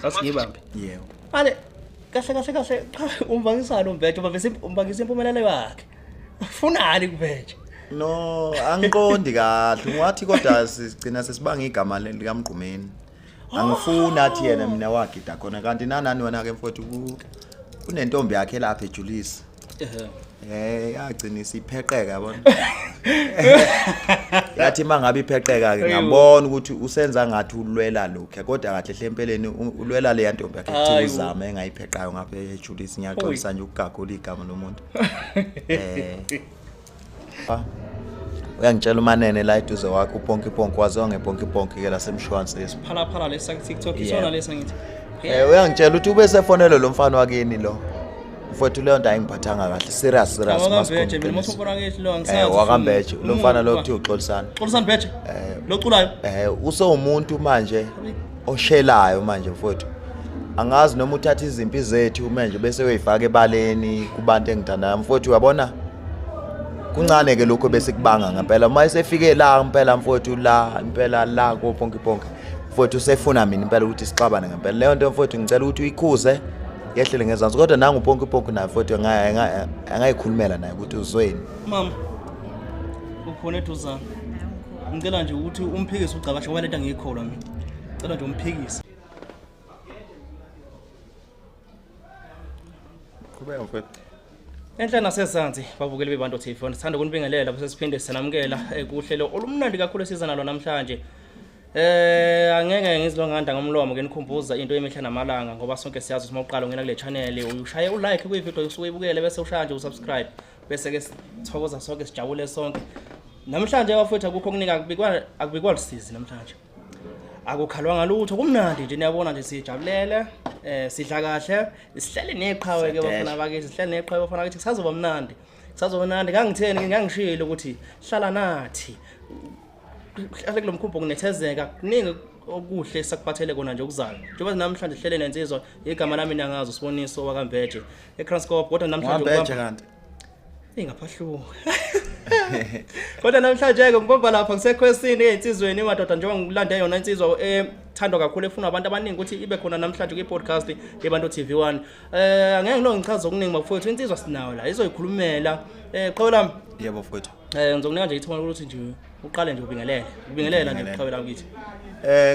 Asingibambe. Yebo. Manje kahle kahle kahle cha umbangisana uMbeje ubavese umbangisa impumelelo yakhe. Ufunani kuMbeje? No, angiqondi kahle. Ungathi kodwa sigcina sesibanga igama likaMgqumeni. Angifuni athi yena mina wagida khona kanti nanani wena ke mfowethu kunentombi yakhe lapha eJulius. Ehhe. Yagcina isipheqeka yabona. Yathi mangabe ipheqeka ke ngabona ukuthi usenza ngathi ulwela lokho kodwa kahle hle empeleni ulwela le yantombi yakhe kuthiwa Hayi bo. uzama engayipheqayo ngapha eJulius. Ngiyaxolisa nje ukugagula igama lomuntu. Uyangitshela uManene la eduze wakho uPonki Ponki, waziwa ngePonki Ponki ke lasemshwansizwa. Phala phala lesa TikTok isona lesa ngithi. Uyangitshela ukuthi ube sefonele lo mfana wakini lo. Mfowethu leyo nto ayingiphathanga kahle. Serious serious. WakaMbeje mina mosubona ngithi lo angisazi. WakaMbeje lo mfana lo kuthiwa uXolisana. Xolisana Mbeje. Lo culayo. Usewumuntu manje oshelayo manje mfowethu. Angazi noma uthatha izimpi zethu manje bese uyifaka ebaleni kubantu engithandayo mfowethu uyabona. Kuncane ke lokho bese kubanga ngempela uma esefike la impela mfowethu la impela la koPonki Ponki mfowethu usefuna mina impela ukuthi sixabane ngempela leyo nto mfowethu ngicela ukuthi uyikhuze yehlele ngezansi kodwa nangu uPonki Ponki naye mfowethu angayikhulumela naye ukuthi uzweni. Mama ukhona eduzane. Ngicela nje ukuthi umphikise uGcabashe ngoba lento angiyikholwa mina. Ngicela nje umphikise. Qhubeka mfowethu. Enhla nasezansi babukeli beBantu TV, sithanda ukunibingelela bese siphinde sanamukela kuhlelo olumnandi kakhulu esiza nalo namhlanje. Angeke ngizilonganda ngomlomo nginikhumbuza into emihla namalanga ngoba sonke siyazi ukuthi mawuqala ungena kule channel uyushaye ulike kwi-video usuke uyibukele bese ushaya nje usubscribe bese ke sithokoza sonke sijabule sonke. Namhlanje bafowethu akukho okuningi, akubikwa lusizi namhlanje. Akukhalwanga lutho, kumnandi nje niyabona nje sijabulele, sidla kahle, sihlele neqhawe ke bafana bakithi, sihlele neqhawe bafana bakithi, kusazoba mnandi. Kusazoba mnandi. Ngangitheni ngangishilo ukuthi hlala nathi. Hlale kulomkhumbi kunethezeka, kuningi okuhle sakuphathele kona nje okuzayo. Njengoba namhlanje sihlele nensizwa, igama lami nangazo Siboniso wakaMbeje eKranskop, kodwa namhlanje WaMbeje kanti. Ingaphahluka. Kodwa namhlanje ke ngibomba lapha ngisekhwesini ezinsizweni madoda njengoba ngilande yona insizwa ethandwa kakhulu efunwa abantu abaningi ukuthi ibe khona namhlanje kwi-podcast yeBantu TV 1. Angeke ngilo ngichaze okuningi bafowethu, insizwa sinayo la izoyikhulumela. Qhawe lami. Yebo mfowethu. Ngizokunika nje ithuba ukuthi nje uqale nje ubingelele. Ubingelela nje qhawe lami kithi.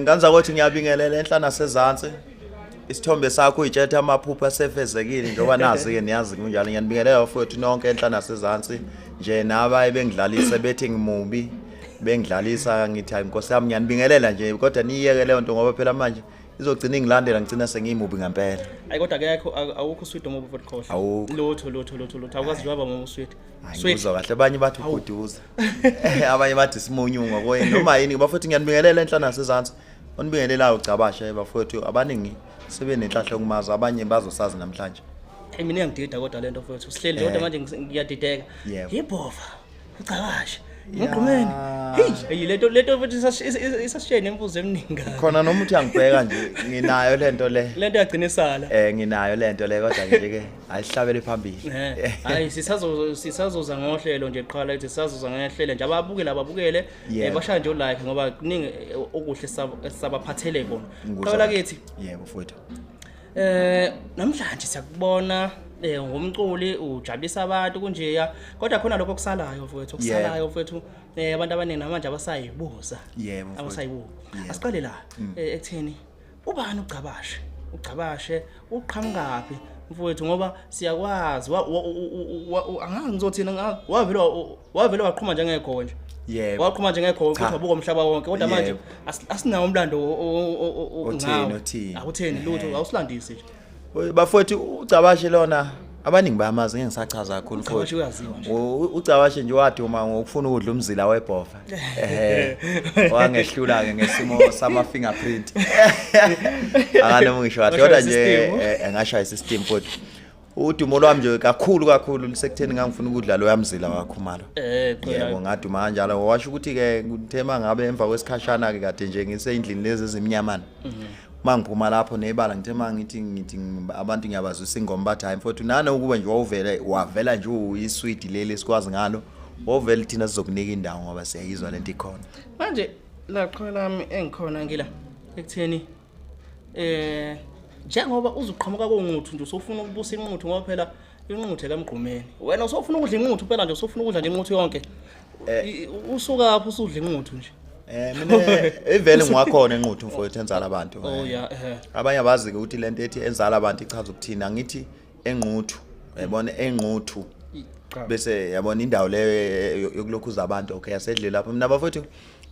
Nganza ukuthi ngiyabingelela enhla nasezansi. Isithombe sakho uyitshethe amaphupho asefezekile njengoba nazi ke niyazi kunjalo. Ngiyanibingelela bafowethu nonke enhla nasezansi nje nabaye bengidlalise bethi ngimubi bengidlalisa ngithi hayi Nkosi yami ngiyanibingelela nje kodwa niyiyeke leyo nto ngoba phela manje izogcina ingilandela ngicina sengiyimubi ngempela. Hayi kodwa akekho awukho sweet omubi futhi khohle. Awukho. Lutho lutho lutho lutho awukwazi nje waba mubi sweet. Hayi, Sweet. ngikuzwa kahle abanye bathi uguduza. Abanye bathi simunyungu koyini noma yini bafowethu ngiyanibingelela enhla nasezansi. Onibingelelayo uGcabashe bafowethu abaningi sebenenhlahla yokumazi abanye bazosazi namhlanje. Hey mina iyangidida kodwa lento mfowethu sihleli kodwa manje ngiyadideka. Yibhova uGcabashe ngigqumeni. Hey lento lento mfowethu isasishiye nemfuzo eminingi. Khona noma uthi angibheka nje nginayo lento le. Lento yagcina isala. Nginayo lento le kodwa nje ke ayihlabele phambili. Hayi sisazoza ngohlelo nje qhala ukuthi sisazoza ngehlelo nje ababukele ababukele bashaya nje ulike ngoba kuningi okuhle sabaphathele kona. Qhala kithi. Yebo mfowethu. Namhlanje siyakubona ngumculi ujabulisa abantu kunjeya kodwa khona lokho okusalayo mfowethu okusalayo mfowethu abantu abaningi namanje abasayibuza. Abasayibuza. Asiqale la ekutheni ubani uGcabashe? uGcabashe uqhamukaphi mfowethu ngoba siyakwazi angazi ngizothina wavele waqhuma njengekho nje. Yebo. Waqhuma njengekho ukuthi wabuka umhlaba wonke kodwa manje asinawo umlando othini. Awutheni lutho awusilandisi nje. Bafowethu uGcabashe lona abaningi bayamazi ngeke ngisachaza kakhulu mfowethu. Uyaziwa nje. uGcabashe nje waduma ngokufuna ukudla umzila webhova. Wangehlula ke ngesimo sama fingerprint. Akanoma ngisho kahle kodwa nje engashaya isystem futhi. Udumo lwami nje kakhulu kakhulu lisekutheni ngangifuna ukudla lo yamzila wakhumalo. Yebo ngaduma kanjalo washo ukuthi ke ngithema ngabe emva kwesikhashana ke kade nje ngisendlini lezi ezimnyamana. Mangiphuma lapho nebala ngithema ngithi abantu ngiyabazwisa ingoma bathi hayi mfowethu nana ukube nje wawuvele wavela nje uyiswidi leli esikwazi ngalo wovele thina sizokunika indawo ngoba siyayizwa lento ikhona. Manje la qhawe lami engikhona ngila ekutheni Njengoba uzuqhamuka konquthu nje usufuna ukubusa inquthu, ngoba phela inquthu ekamgqumeni. Wena usufuna ukudla inquthu phela nje, usufuna ukudla nje inquthu yonke. Usuka apho usudla inquthu nje. Mina ivele ngiwakhona enquthu mfowethu, enzala abantu. Oh yeah, eh. Abanye abazi ke ukuthi lento ethi enzala abantu ichaza ukuthini. Angithi enquthu, yabona enquthu. Cha. Bese yabona indawo leyo yokulokhuza abantu, okay, yasedle lapho. Mina bafowethu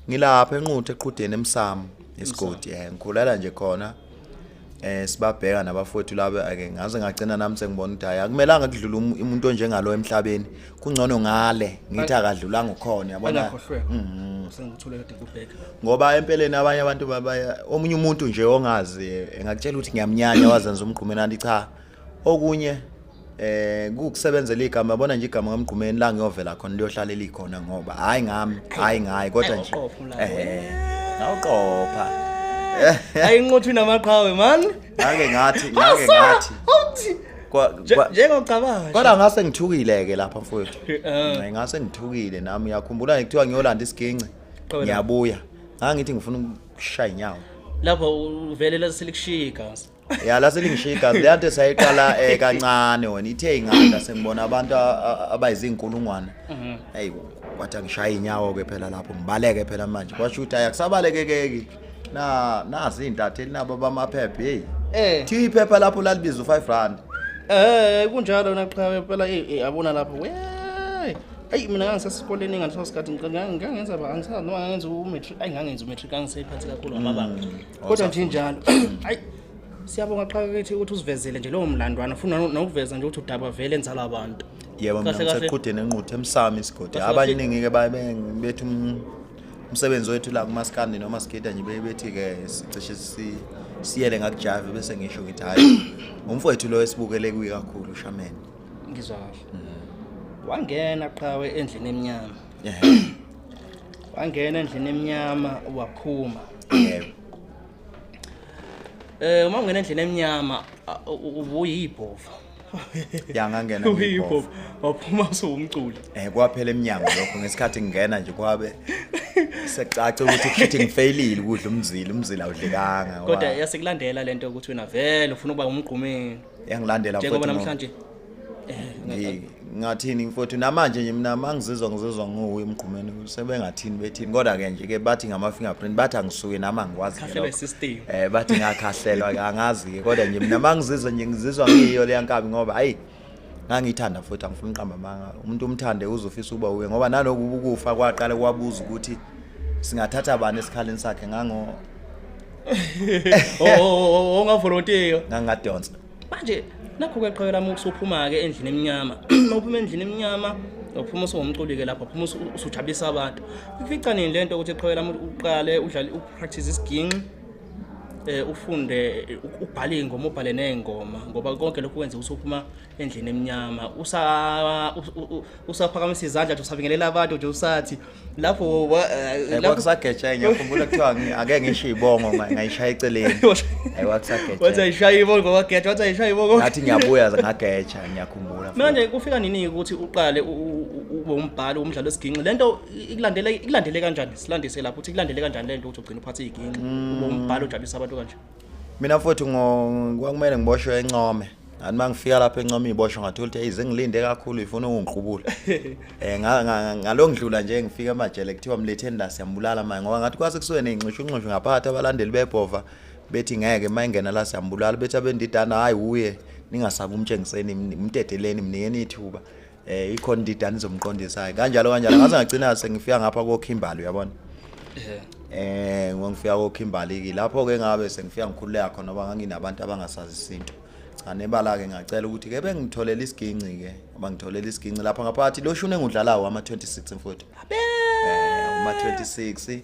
ngilapha enquthu eqhudeni emsamo isigodi, ngikhulela nje khona. Sibabheka nabafowethu laba, ake ngaze ngagcina nami sengibona ukuthi hayi, akumelanga kudlule umuntu onjengalo emhlabeni, kungcono ngale ngithi akadlulanga ukhona, yabona. Angakhohlweka. Sengithule kade ngubheka. Ngoba empeleni abanye abantu babaya, omunye umuntu nje ongazi engakutshela ukuthi ngiyamnyanya wazenza umgqumeni, anti cha, okunye kukusebenzela igama, yabona nje igama kaMgqumeni la ngiyovela khona liyohlala likhona, ngoba hayi ngami, hayi ngayi, kodwa nje Awuqopha umlando. Ngawuqopha. Hayi, inquthu inamaqhawe man. Ngake ngathi Awuthi njengocabanga. Kodwa ngase ngithukile ke lapha mfowethu. Eh. Ngase ngithukile nami, uyakhumbula ngithiwa ngiyolanda isiginci, Qhubeka. ngiyabuya ngangithi ngifuna ukushaya inyawo. Lapho uvele lase likushiya igazi. Ya, la selingishiya igazi. Le nto sayiqala kancane, wena ithe inganda sengibona abantu abayizinkulungwane, hey, kwathi angishaya inyawo ke phela lapho, ngibaleke phela manje, kwasho ukuthi hayi, akusabalekekeki na nazi intatheli nabo bamaphepha, hey. Thiwa iphepha lapho lalibiza u5 rand. Kunjalo naqhawe phela, yabona lapho. We. Ayi, mina ngangisesikoleni ngaleso sikhathi, ngangenza ba angisazi noma ngangenza u-matric, ayi, ngangenza u-matric, angiseyiphathi kakhulu ngamabanga. Kodwa nje injalo. Ayi, siyabonga qha kithi ukuthi usivezele nje lowo mlandwana, funa nokuveza nje ukuthi udaba vele enzala abantu. Yebo, mina Kahle, kahle. ngiseqhudeni enquthu emsamo isigodi. Kahle, Abanye kahle. ningi ke babe bethi umsebenzi wethu la kumaskandi noma sigida nje, bethi ke sicishe siyele ngakujavi, bese ngisho ngithi hayi, umfowethu lo esibukele kuyi kakhulu shaman. Ngizwa kahle. Wangena qhawe endlini emnyama. Wangena endlini emnyama waphuma. Yebo. Uma ungena endlini emnyama ubuyibhova. Ya, ngangena ngiyibhova. Uyibhova. Waphuma usuwumculi. Kwaphela eminyango lokho ngesikhathi ngingena nje, kwabe sekucace ukuthi kushuthi ngifeyilile ukudla umzila, umzila awudlekanga ngoba. Kodwa yasekulandela lento ukuthi wena vele ufuna ukuba umgqumeni. Yangilandela Njengoba mfowethu. namhlanje Ngathini mfowethu, namanje nje mina mangizizwa nguwe emgqumeni, sebengathini bethini, kodwa ke nje ke bathi ngama fingerprint, bathi angisuke nami angikwazi ke Khahlelwa lokho. i-system. Bathi ngakhahlelwa ke, angazi ke, kodwa nje mina mangizizwa nje ngizizwa ngiyiyo leya nkabi, ngoba hayi, ngangiyithanda futhi, angifuni uqamba amanga, umuntu umthande uzofisa ukuba uye, ngoba naloku ukufa kwaqala kwabuza ukuthi singathatha bani esikhaleni sakhe, ngango Oh, ongavolontiya. Ngangadonsa. Manje nakho ke qhawe lami, usuphuma ke endlini emnyama. Uma uphuma endlini emnyama, uphuma usungumculi ke lapha, uphuma usujabulisa abantu. Kufica nini lento ukuthi qhawe lami uqale udlale, upractice isiginci? Ufunde ubhale ingoma, ubhale nezingoma, ngoba konke lokhu kwenza usuphuma endlini emnyama, usa usaphakamisa izandla nje, usabingelela abantu nje, usathi lapho lapho Kwakusageja, ngiyakhumbula kuthiwa ake ngisho ibongo, ngayishaya eceleni. Wathi Kwakusageja. ayishaya ibongo, wageja, wathi ayishaya ibongo. Ngathi ngiyabuya ngageja, ngiyakhumbula futhi. Manje kufika nini ukuthi uqale ube umbhali umdlalo wesiginci? Lento ikulandele kanjani? Silandise lapho ukuthi ikulandele kanjani lento ukuthi ugcine uphathe iginci, ube umbhali ojabulisa abantu kanje. Mina mfowethu kwakumele ngiboshwe encome. Ngathi mangifika lapha encome iboshwe, ngathola ukuthi hey, zengilinde kakhulu, ifuna ukungiqubula. Ngalongidlula nje ngifika emajele, kuthiwa mletheni la, siyambulala manje, ngoba ngathi kwase kusuke nezinxishu nxishu ngaphakathi, abalandeli bebhova bethi ngeke mayingena la siyambulala, bethi abendidana hayi uye, ningasabi umtshengiseni, mdedeleni, mnikeni ithuba. Ikhona indidana izomqondisa kanjalo kanjalo, ngaze ngagcina sengifika ngapha koKimberley, uyabona. Ngifika koKimberley ke lapho ke ngabe sengifika ngikhululeka khona, ngoba nganginabantu abangasazi isintu. Cha, nebala ke ngacela ukuthi ke bengitholela isiginci ke, bangitholela isiginci lapha ngaphakathi, lo shune engudlalawo ama 26 mfowethu. Uma 26,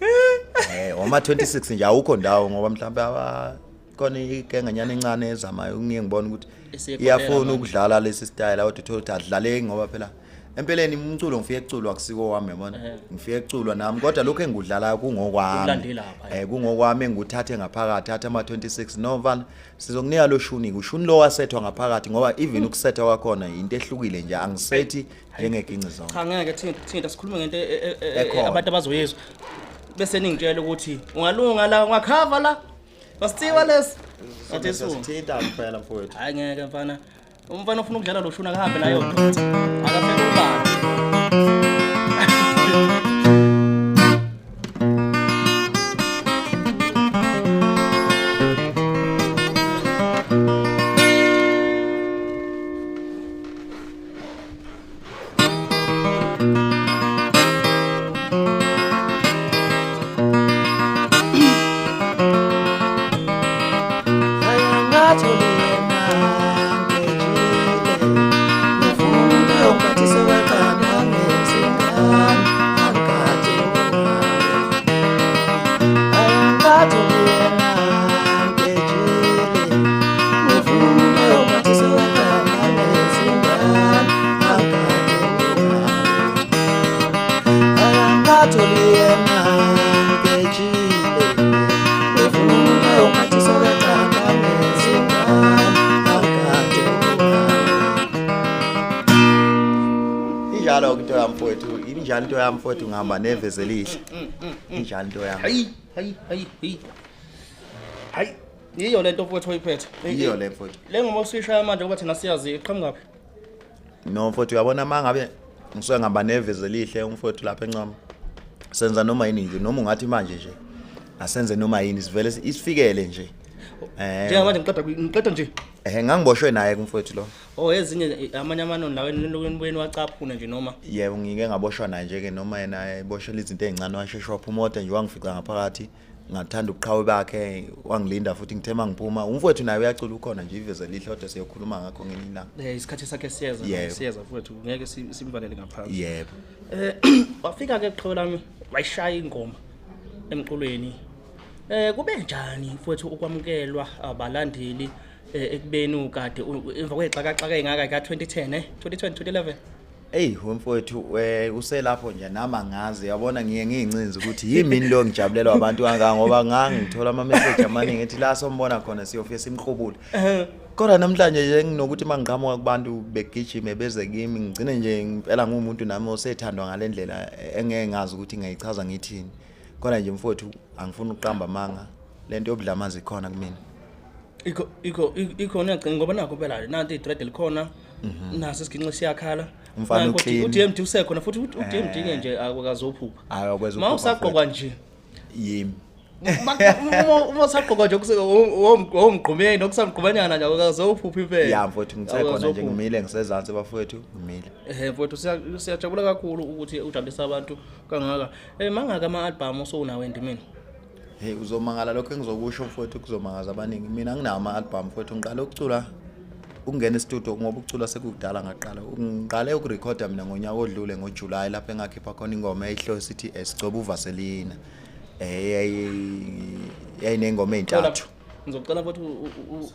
uma 26 nje awukho ndawo, ngoba mhlawumbe aba khona ikenganyana encane ezamayo, ngiye ngibona ukuthi Esiyekholela iyafuna manje. ukudlala lesi style, kodwa uthola ukuthi adlaleki, ngoba phela empeleni umculo ngifike ekuculwa, akusiko wami, yabona, ngifike ekuculwa nami, kodwa lokho engikudlalayo kungokwami. Ukulande lapha. Kungokwami engikuthathe ngaphakathi, thatha ama 26, no mfana, sizokunika lo shuni, ushuni lo wasethwa ngaphakathi, ngoba even ukusethwa kwakhona into ehlukile nje, angisethi njengeginci zonke. Cha, ngeke, thinta thinta, sikhulume ngento Ekhona. abantu abazoyizwa. Bese ningitshela ukuthi ungalunga la, ungakhava la. Basithiwa lesi. Athi su. Sithinta kuphela mfowethu. Hayi ngeke mfana. Umfana ufuna ukudlala lo shuni akahambe nayo. Akafele ubani. Injalo into yami mfowethu, injalo into yami mfowethu, ngihamba neveze elihle. Injalo into yami. Hayi, hayi, hayi, hayi. Hayi, yiyo lento mfowethu oyiphethe. Yiyo le mfowethu. Le ngoma osuyishaya manje ngoba thina siyazi iqhamuka phi? No mfowethu, uyabona mangabe ngisuke ngihamba neveze elihle umfowethu lapha encoma. Senza noma yini nje, noma ungathi manje nje asenze noma yini, sivele isifikele nje. Njengamanje ngiqeda nje. Ngangiboshwe naye kumfowethu lo. Oh, ezinye amanye amanoni lawa enibuyeni wacaphuna nje noma. Yebo, ngike ngaboshwa naye nje ke, noma yena eboshela izinto ezincane washeshe waphuma kodwa nje wangifica ngaphakathi. Ngathanda ubuqhawe bakhe, wangilinda futhi ngithe mangiphuma. Umfowethu naye uyacula ukhona nje iveze elihle kodwa siyokhuluma ngakho ngelinye ilanga. Isikhathi sakhe siyeza, siyeza mfowethu, ngeke simvalele ngaphansi. Yebo. Wafika ke qhawe lami wayishaya ingoma emculweni. Kube njani mfowethu ukwamukelwa abalandeli ekubeni ukade emva kwexakaxaka engaka ka 2010 2020 2011? Ey mfowethu, uselapho nje nami angazi, yabona ngiye ngiyincinza ukuthi yimi lo ngijabulelwa abantu kangaka, ngoba ngangithola ama message amaningi ethi la sombona khona siyofika simqhubule. Kodwa namhlanje nje nginokuthi mangiqhamuka kubantu begijime beze kimi, ngigcine nje ngempela ngumuntu nami osethandwa ngalendlela engeke ngazi ukuthi ngiyayichaza ngithini. Kodwa nje mfowethu angifuni ukuqamba amanga, lento yobudla amanzi ikhona kumina. Ikhona yagcina ngoba nakho phela nanti idread likhona, naso isiginci siyakhala. Umfana uclean. uDMD usekhona futhi uDMD nje akazophupha. Hayi akwazi ukuphupha. Mawusaqokwa nje. Yimi. Uma usaqokwa nje womgqumeni okusamgqumanyana nje akazophupha impela. Ya mfowethu ngisekhona nje, ngimile ngisezansi bafowethu, ngimile. Mfowethu siyajabula kakhulu ukuthi ujabulisa abantu kangaka. Mangaka ama album osowunawo endimeni? Hey, uzomangala lokho engizokusho mfowethu, kuzomangaza abaningi. Mina nginawo ama album mfowethu, ngiqale ukucula ukungena e-studio ngoba ukucula sekudala ngaqala. Ngiqale ukurekhoda mina ngonyaka odlule ngoJuly lapho engakhipha khona ingoma eyihloko sithi Sigcoba uVaselina. Yayinengoma ezintathu. Ngizocela futhi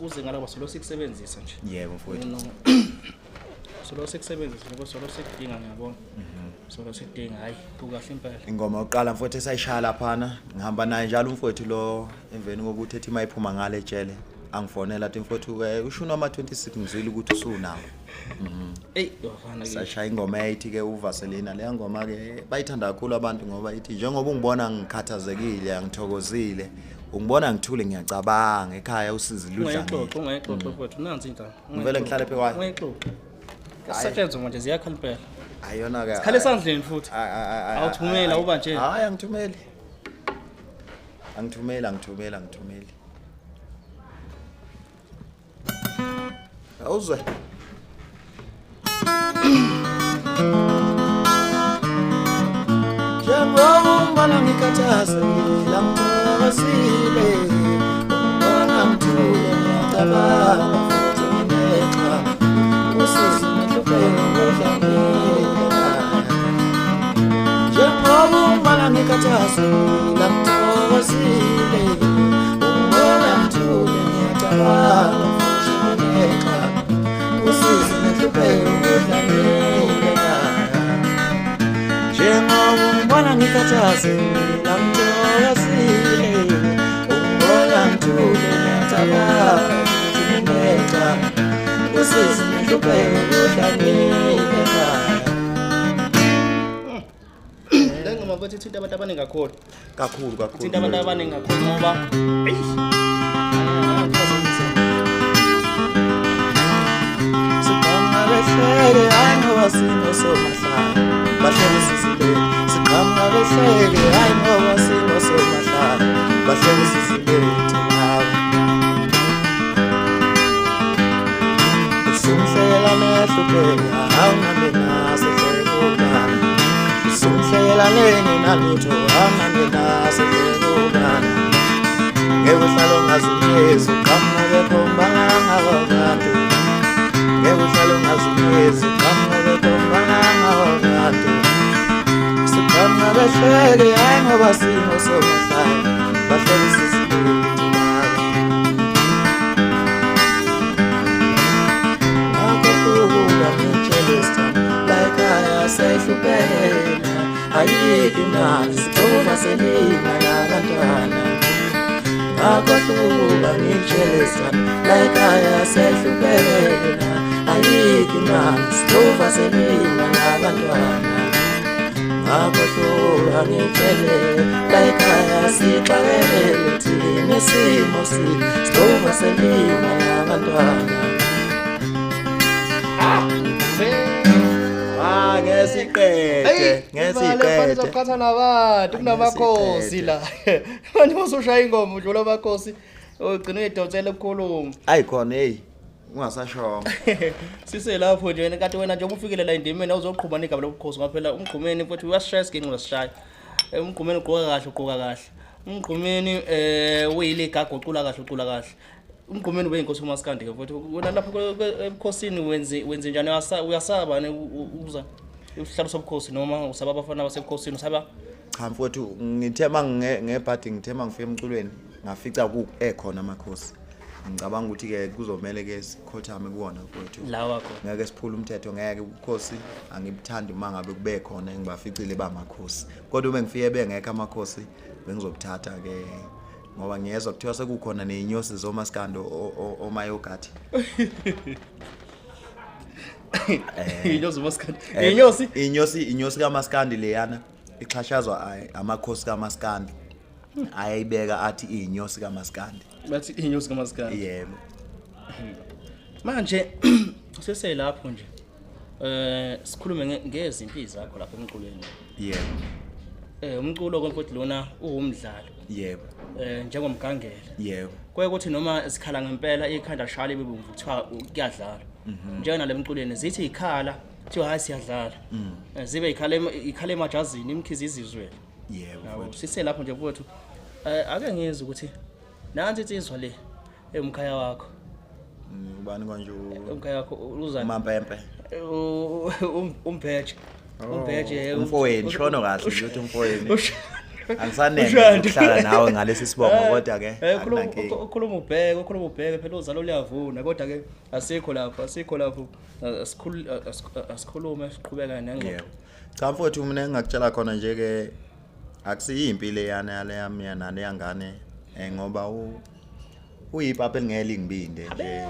uze ngalapha solo sikusebenzisa nje. Yebo mfowethu. Solo sikusebenzisa ngoba solo sikudinga ngiyabona. Solo sikudinga, hayi kukahle impela. Ingoma yokuqala mfowethu esayishaya laphana, ngihamba naye njalo umfowethu lo emveni kokuthi ethi mayiphuma ngale ejele angifonela athi mfowethu ushuna ama 26 ngizwile ukuthi usunawo. Ey bafana ke. Sashaya ingoma eyithi ke uVaselina, leya ngoma ke bayithanda kakhulu abantu ngoba ithi njengoba ungibona ngikhathazekile angithokozile, ungibona ngithule ngiyacabanga ekhaya usizi ludla. Ungayixoxa, ungayixoxa mfowethu, nansi indaba. Ngivele ngihlale phe kwayo. Ungayixoxa. Kusetshenzwa manje ziyakhala impela. Ayona ke. Sikhala esandleni futhi. Awuthumela uba nje. Hayi angithumeli. Angithumeli, angithumeli, angithumeli. Awuzwe. Njengoba ungibona ngikhathazekile, angithokozile, ungibona ngithule ngiyacabanga futhi nginexha, usizi nenhlupheko kudlangile. Njengoba ungibona ngikhathazekile, angithokozile, ungibona ngithule ngiyacabanga futhi nginexha, usizi nenhlupheko kudlangile. Njengoba ungibona ngikhathazekile, angithokozile, ungibona ngithule ngiyacabanga futhi nginexha, usizi nenhlupheko kudlangile. Le ngoma mfowethu ithinta abantu abaningi kakhulu. Kakhulu kakhulu. Ithinta abantu abaningi kakhulu ngoba eish. singosomahlaya, bahleke isizilethu. Siqhamuka behleke, hayi ngoba singosomahlaya, bahleke isizilethu laba. Usumhlela amehlo ubheka, awunami nasihleke ubani. Usumhlela lengenalutho, awunami nasihleke ubani. Ngeke uhlale ungazi uJesu, qhamuka bekhombanga abantu. Ngeke uhlale ungazi uJesu, qhamuka bekhombanga abantu. Siqhamuka behleke, hayi ngoba singosomahlaya, bahleke isizilethu laba. Ngakho ngitshele sithando, la ekhaya sehluphekela, ayikho imali, sithoba selina nabantwana. Ngakhohluka ngitshele sithando, la ekhaya sehluphekela, ayikho imali, sithoba selina nabantwana. Ngakhohluka ngitshele, la ekhaya sixakekele thina isimo sithoba selina nabantwana. Ah, ngesiqede, ngesiqede. Uzoqhatha nabantu kunamakhosi la. Manje usushaya ingoma udlula amakhosi ugcina uyidonsela ukukhuluma. Ayi khona hey, ungasashongo. Siselapho nje wena kanti wena njengoba ufikile la endimeni awuzoqhuma negama lobukhosi ngoba phela umgqumeni mfowethu uyasishaya isiginci uyasishaya. Umgqumeni ugqoka kahle ugqoka kahle. Umgqumeni uyile igagu ucula kahle ucula kahle. Umgqumeni ube inkosi uMaskandi ke mfowethu. Wena lapha ebukhosini wenze njani uyasaba ne uza isihlalo sobukhosi noma usaba abafana basebukhosini usaba? Cha mfowethu, ngithe ngebhadi ngithe mangifika emculweni ngafica ku ekhona amakhosi. Ngicabanga ukuthi ke kuzomela ke sikhothame kuwona mfowethu. Lawa khona. Ngeke siphule umthetho, ngeke ubukhosi angibuthandi uma ngabe kube khona engibaficile bamakhosi. Kodwa uma ngifike bengekho amakhosi bengizobuthatha ke ngoba ngiyezwa kuthiwa sekukhona nezinyosi zomaskando omayogathi. Inyosi uMaskandi. Inyosi? Inyosi kaMaskandi leyana ixhashazwa amakhosi kaMaskandi. Ayayibeka athi inyosi kaMaskandi. Bathi inyosi kaMaskandi. Yebo. Manje siselapho nje. Sikhulume ngezimpi zakho lapha emculweni. Yebo. Umculo konke lona uwumdlalo. Yebo. Njengomgangela. Yebo. Kuye kuthi noma sikhala ngempela ikhanda shaya libomvu kuthiwa kuyadlala. Njengana lemculweni zithi ikhala kuthiwa hayi siyadlala. Zibe ikhala emajazini imkhizi izizwele. Yebo. Siselapho nje mfowethu. Ake ngizwe ukuthi nansi insizwa le emkhaya wakho. Ubani konje umkhaya wakho uzani? Mampempe. Umbheje. Umbheje. Umfowenu shono kahle nje uthi umfowenu. Angisaneme ukuhlala nawe ngalesi sibongo kodwa ke akunankinga. Ukhuluma ubheke phela uzalo liyavuna kodwa ke asikho lapho asikhulume siqhubeka nengxoxo. Cha mfowethu mina engingakutshela khona nje ke akusiyimpi leyana yale yami nale yangane ngoba uyipapa elingeke lingibinde nje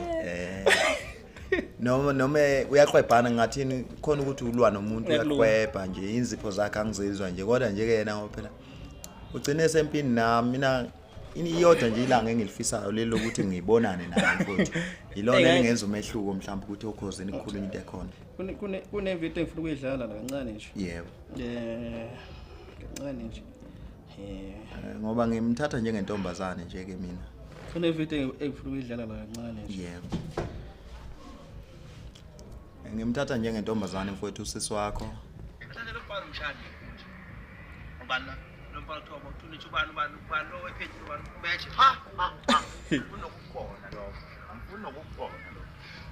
noma uyaqwebhana ngathini khona ukuthi ulwa nomuntu uyaqwebha nje inzipho zakhe angizizwa nje kodwa nje ke yena ngoba phela ugcine sempini nami mina iyodwa nje ilanga engilifisayo leli lokuthi ngibonane naye futhi yilona elingenza umehluko mhlawumbe ukuthi okhozini kukhulunywa into ekhona. Kune video engifuna ukuyidlala la kancane nje. Yebo. Kancane nje. Ngoba ngimthatha njengentombazane nje ke mina. Kune video engifuna ukuyidlala la kancane nje. Yebo. Ngimthatha njengentombazane mfowethu usisi wakho.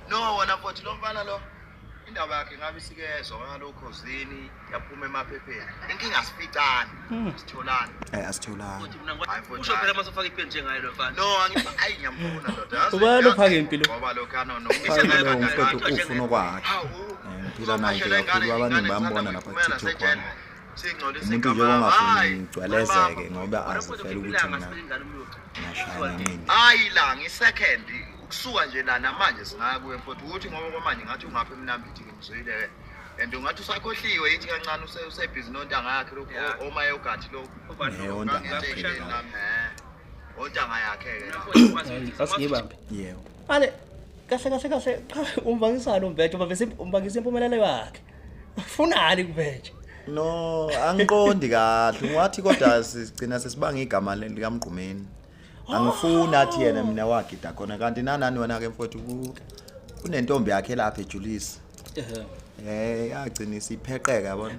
No wona mfowethu lo mfana lo indaba yakhe ngabe isikezwa ngalokhozini yaphuma emaphepheni. Inkinga asificani, sitholani. Asitholani. Usho phela masofaka ipeni njengaye lo mfana. No, angithi ngiyamfuna ndoda. Ubani ophaka impilo? Ngoba lokho ano no. Mfowethu ufuna okwakhe. Ngiphila naye nje kakhulu abaningi bayambona lapha ku-TikTok wami. Umuntu nje ongafuni ngigcwelezeke ngoba azifela ukuthi mina ngiyashaya ngenqindi. Hayi la ngisecond ukusuka nje la namanje singaya kuye mfowethu ukuthi ngoba kwamanje ngathi ungapha emnambithi ngimzwile ke. And ungathi usakhohliwe yithi kancane usebhizi nontanga yakhe lokhu omayogathi lokhu. Ontanga yakhe ke. Asingibambe. Yebo. Manje kahle kahle kahle cha umbangisana umbhejo bavese umbangisa impumelelo yakhe. Ufunani kubeje? No, angiqondi kahle. Ungathi kodwa sigcina sesibanga igama likaMgqumeni. Angifuni athi yena mina wagida khona kanti nanani wena ke mfowethu kunentombi yakhe lapha eJulisi. Yagcina isipheqeka yabona.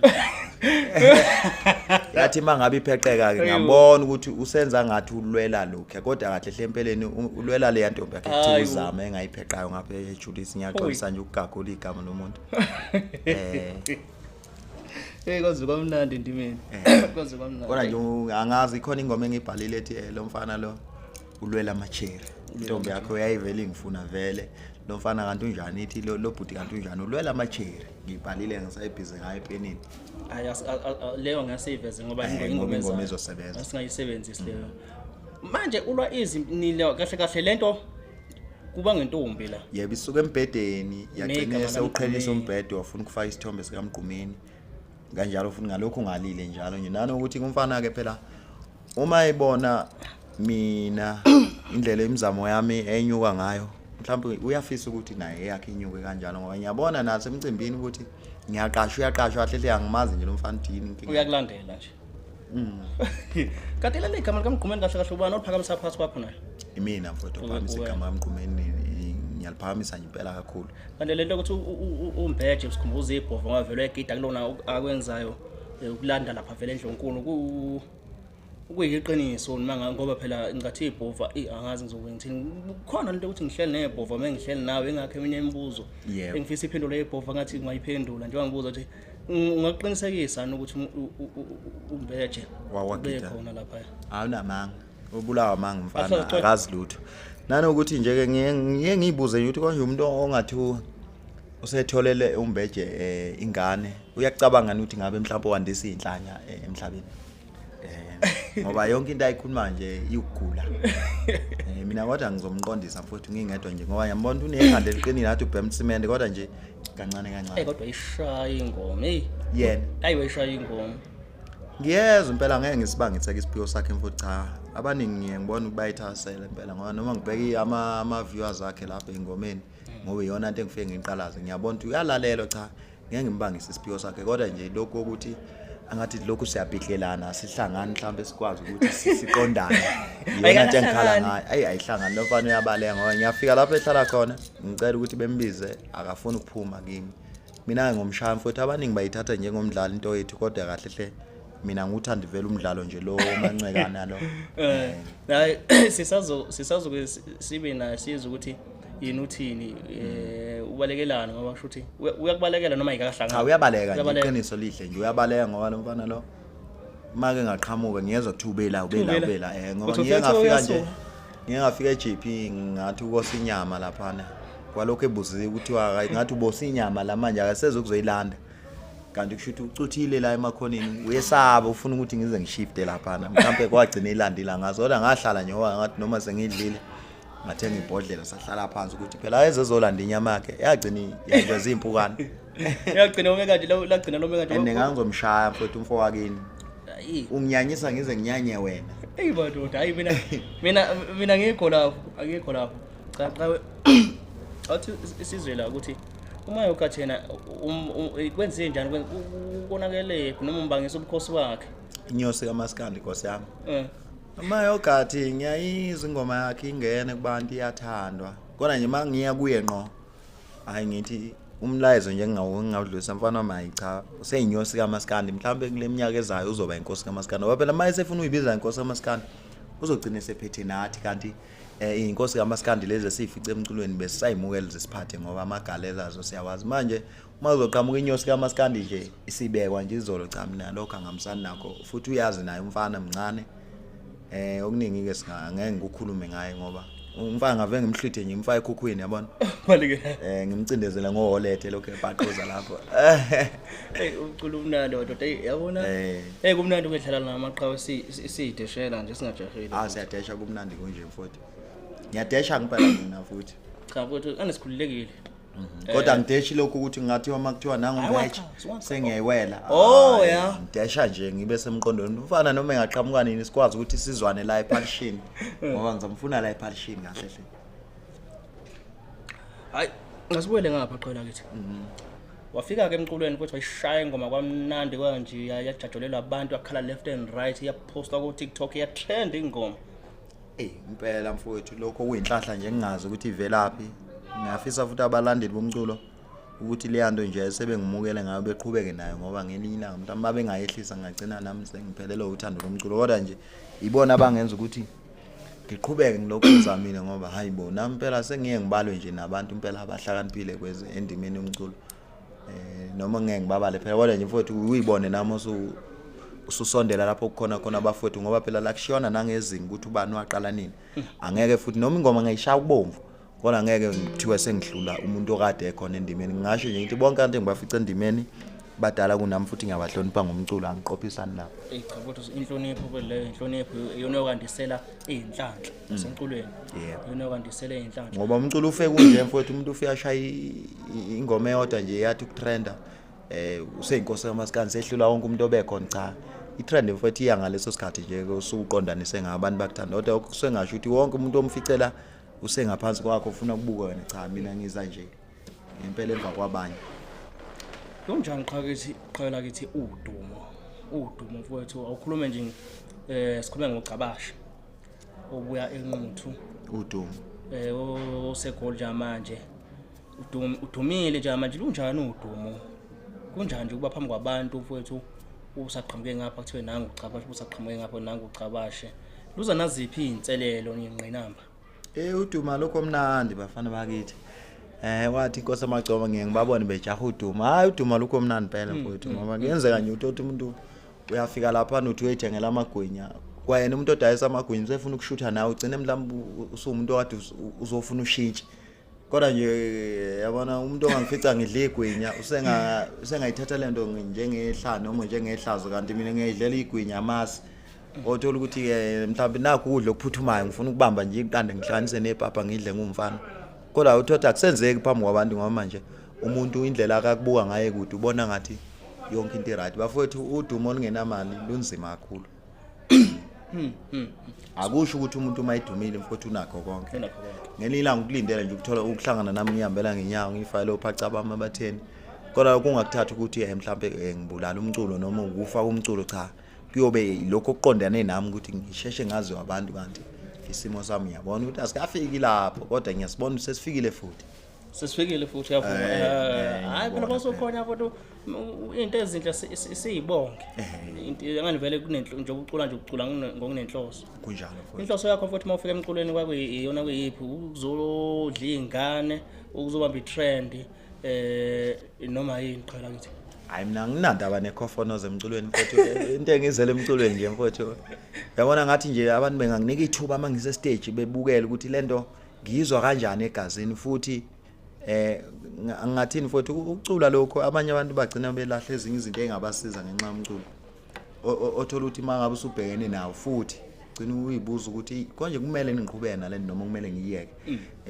Yathi mangabe ipheqeka ke ngiyabona ukuthi usenza ngathi ulwela lokho kodwa kahle hle empeleni ulwela le ntombi yakhe kuthi uzama engayipheqayo ngapha eJulisi. Ngiyaxolisa nje ukugagula igama lomuntu. Hey kwaze kwamnandi ndimeni. Kwaze kwamnandi. Kodwa nje angazi ikhona ingoma engibhalile ethi lo mfana lo ulwela amacheri. Intombi yakho yayivele ingifuna vele. Lo mfana kanti unjani ithi lo bhuti kanti unjani ulwela amacheri. Ngibhalile ngisayibhize ngayo epenini. Hayi leyo ngasiveze ngoba ingoma izosebenza. Singayisebenzisi leyo. Manje ulwa izinto kahle kahle lento kuba ngentombi la. Yebo isuka embhedeni yagcina sewuqhelisa umbhedo wafuna ukufaka isithombe sikaMgqumeni. Kanjalo futhi ngalokho ungalile njalo nje nanokuthi kumfana ke phela uma ebona mina indlela imizamo yami enyuka ngayo mhlawumbe uyafisa ukuthi naye eyakhe inyuke kanjalo ngoba ngiyabona naso emcimbini ukuthi ngiyaqashwa uyaqashwa kahle angimazi nje lo mfana uthini inkinga uyakulandela nje. Kanti leli igama likaMgqumeni kahle kahle ubani oliphakamisa phakathi kwakho naye? Imina mfowethu ophakamisa igama kaMgqumeni, ngiyaliphakamisa nje impela kakhulu. Kanti lento ukuthi uMbeje usikhumbuza ibhova ngoba vele uyagida kulona akwenzayo ukulanda lapha vele endlonkulu kuyiqiniso noma ngoba phela ngathi ibhova angazi ngizobe ngithini kukhona lento ukuthi ngihleli nebhova mengihleli nawe engakho eminye imibuzo engifisa iphendule ibhova ngathi ungayiphendula njengoba ngibuza ukuthi ungaqinisekisa ukuthi uMbeje wawagida khona lapha? Awunamanga, ubulawa amanga mfana akazi lutho. Nanokuthi nje ke ngiye ngiyibuze ukuthi konje umuntu ongathi usetholele uMbeje ingane uyacabanga ukuthi ngabe mhlawumbe wandisa inhlanya emhlabeni ngoba yonke into ayikhuluma nje iyugula. Mina kodwa ngizomqondisa mfowethu ngingedwa nje ngoba ngiyambona unekhanda eliqinile athi ubhem cement kodwa nje kancane kancane. Kodwa ishaya ingoma yena. Ayiwe ishaya ingoma. Ngiyezwa impela ngeke ngisibangitheke isiphiwo sakhe mfowethu cha. Abaningi ngiye ngibona ukuthi bayithasela impela ngoba noma ngibheke ama viewers akhe lapha engomeni ngoba iyona into engifike ngiqalaze ngiyabona ukuthi uyalalela cha ngeke ngimbangise isiphiwo sakhe kodwa nje lokho ukuthi angathi lokhu siyabhidlelana sihlangana mhlawumbe sikwazi ukuthi siqondane iyona into engikhala ngayo. Ayi ayihlangani lo mfana uyabaleka ngoba ngiyafika lapho ehlala khona ngicela ukuthi bembize akafuni ukuphuma kimi. Mina ngomshaya mfowethu abaningi bayithatha njengomdlalo into yethu kodwa kahle hle mina ngikuthanda vele umdlalo nje lo mancekana lo. Hayi sisazo sibe naye sizwe ukuthi yini uthini ubalekelana ngoba kusho ukuthi uyakubalekela noma ayikahlangana. Cha uyabaleka nje iqiniso lihle nje uyabaleka ngoba lo mfana lo make ngaqhamuka ngiyezwa kuthi ubela ngoba ngiye ngafika nje ngiye ngafika eGP ngathi ukosa inyama laphana kwalokho ebuziwe ukuthi ngathi ubosa inyama la manje akaseze ukuzoyilanda kanti kusho ukuthi ucuthile la emakhoneni uyesaba ufuna ukuthi ngize ngishifte laphana mhlawumbe kwagcina ilandila ngazo kodwa ngahlala nje ngoba ngathi noma sengidlile ngathenga ibhodlela sahlala phansi ukuthi phela ayezezolanda inyama yakhe yagcina yaveza impukane yagcina ome kanje lagcina lome kanje and ngangizomshaya mfowethu umfo wakini unginyanyisa ngize nginyanye wena. Hey madoda hayi mina ngikho lapho akekho lapho cha cha athi isizwe la ukuthi uma yokathi yena kwenze njani konakele noma umbangisa ubukhosi bakhe inyosi kaMaskandi Nkosi yami. Uma yogathi ngiyayizwa ingoma yakhe ingene kubantu iyathandwa kodwa nje mangiya kuye ngqo hayi ngithi umlayezo nje ngingawudlulisa mfana wami cha useyinyosi kaMaskandi mhlawumbe kule minyaka ezayo uzoba inkosi kaMaskandi ngoba phela manje sefuna uyibiza inkosi kaMaskandi uzogcina sephethe nathi kanti inkosi kaMaskandi lezi esifice emculweni besisayimukela zisiphathe ngoba amagalela azo siyawazi manje uma uzoqhamuka inyosi kaMaskandi nje isibekwa nje izolo cha mina lokho angamsani nakho futhi uyazi naye umfana mncane okuningi ke singangeke ngikukhulume ngaye ngoba umfana ngave ngimhlithe nje ngimfake ekhukhwini yabona ngimcindezela ngoholethe lokho ebhaqoza lapho. Hey ucula umnandi madoda yabona hey kumnandi ukwedlala namaqhawe siyideshela nje singajahile. Siyadesha kumnandi kunje mfowethu ngiyadesha ngempela mina futhi. Cha mfowethu anesikhululekile kodwa ngideshi lokhu ukuthi ngathiwa makuthiwa nangumbeje sengiyayiwela. Oh yeah ngidesha nje ngibe semqondweni umfana noma engaqhamuka nini sikwazi ukuthi sizwane la epalishini ngoba ngizomfuna la epalishini kahle hle. Hayi ngasibuyele ngapha qhela kithi. Wafika ke emculweni futhi wayishaya ingoma kwamnandi kwanje, yajatshulelwa abantu, yakhala left and right, yapostwa ku TikTok, yatrend ingoma. Ey impela mfowethu, lokho kuyinhlahla nje ngingazi ukuthi ivelaphi. Ngiyafisa futhi abalandeli bomculo ukuthi leya nto nje sebengimukele ngayo beqhubeke nayo, ngoba ngelinye ilanga mhlawumbe uma bengayehlisa ngagcina nami sengiphelelwe uthando lomculo. Kodwa nje ibona abangenza ukuthi ngiqhubeke ngilokhu ngizamile, ngoba hayi bo, nami impela sengiye ngibalwe nje nabantu impela abahlakaniphile kweze endimeni yomculo. Noma ngeke ngibabale phela, kodwa nje mfowethu uyibone nami ususondela lapho kukhona khona abafowethu, ngoba phela la kushiyona nangezinga ukuthi ubani waqala nini. Angeke futhi noma ingoma ngayishaya ubomvu, kodwa ngeke ngithiwe sengihlula umuntu okade ekhona endimeni. Ngingasho nje ngithi bonke abantu engibafica endimeni badala kunami, futhi ngiyabahlonipha ngomculo, angiqophisani nabo. Eyi cha kodwa inhlonipho ke leyo, inhlonipho iyona yokwandisela iy'nhlanhla nasemculweni. Iyona yokwandisela iy'nhlanhla. Ngoba umculo ufike kunje mfowethu, umuntu ufike ashaya ingoma eyodwa nje yathi ukutrenda, useyinkosi kamaskandi, sehlula wonke umuntu obekhona. Cha, i-trend mfowethu iya ngaleso sikhathi nje osuqondanise ngabantu bakuthanda, kodwa kusengasho ukuthi wonke umuntu omficela usengaphansi kwakho ufuna ukubuka wena. Cha, mina ngiza nje ngempela emva kwabanye. Kunjani qhakithi, qhawela kithi udumo, udumo mfowethu, awukhulume nje, sikhulume ngoGcabashe obuya eNquthu. Udumo. OseGoli nje manje. Udumile nje manje, lunjani udumo? Kunjani nje ukuba phambi kwabantu mfowethu, usaqhamuke ngapha kuthiwe nangu uGcabashe, usaqhamuke ngapha nangu uGcabashe. Luza naziphi izinselelo nengqinamba? Uduma lokho mnandi bafana bakithi. Wathi inkosi amagcoba ngiye ngibabone bejaha uduma. Hayi uduma lokho mnandi phela mfowethu, ngoba kuyenzeka nje uthi umuntu uyafika lapha uthi uyithengela amagwinya. Kwayena umuntu odayisa amagwinya usefuna ukushutha nawe, ugcine mhlawumbe usuwumuntu okade uzofuna ushintshe. Kodwa nje yabona umuntu ongangifica ngidla igwinya usengayithatha lento njengehlano noma njengehlazo, kanti mina ngiyidlela igwinya amasi. Othola ukuthi ke mhlawumbe nakho ukudla okuphuthumayo, ngifuna ukubamba nje iqanda ngihlanganise nepapa ngidle ngumfana. Kodwa uthola akusenzeki phambi kwabantu, ngoba manje umuntu indlela akakubuka ngaye kude ubona ngathi yonke into i-right. Bafowethu, udumo olungenamali lunzima kakhulu. Akusho ukuthi umuntu uma edumile mfowethu unakho konke. Unakho konke. Ngelinye ilanga ukulindela nje ukuthola ukuhlangana nami ngihambela ngenyawo ngifayele ophaca bami abatheni. Kodwa kungakuthatha ukuthi mhlambe ngibulala umculo noma ukufa umculo, cha. Kuyobe lokho okuqondane nami ukuthi ngisheshe ngaziwa abantu, kanti isimo sami ngiyabona ukuthi asikafiki lapho, kodwa ngiyasibona ukuthi sesifikile futhi. Sesifikile futhi, uyavuma. Hayi phela Ngiyabona. Basukhona futhi into ezinhle siyibonge. Into engani vele kunenhlo nje ucula nje ucula ngokunenhloso. Kunjalo mfowethu. Inhloso yakho futhi uma ufika emculweni kwakuyiyona kuyiphi? Ukuzodla iy'ngane, ukuzobamba i-trend, noma yini qhala kithi? Hayi mina nginandaba nekhofono emculweni mfowethu. Into engizele emculweni nje mfowethu. Yabona ngathi nje abantu benganginika ithuba uma ngise stage bebukele ukuthi lento ngiyizwa kanjani egazini, futhi ngathini mfowethu, ukucula lokho abanye abantu bagcina belahla ezinye izinto engabasiza ngenxa yomculo. Othola ukuthi uma ngabe usubhekene nawo futhi gcina uyibuza ukuthi konje kumele ngiqhubeke nale noma kumele ngiyeke.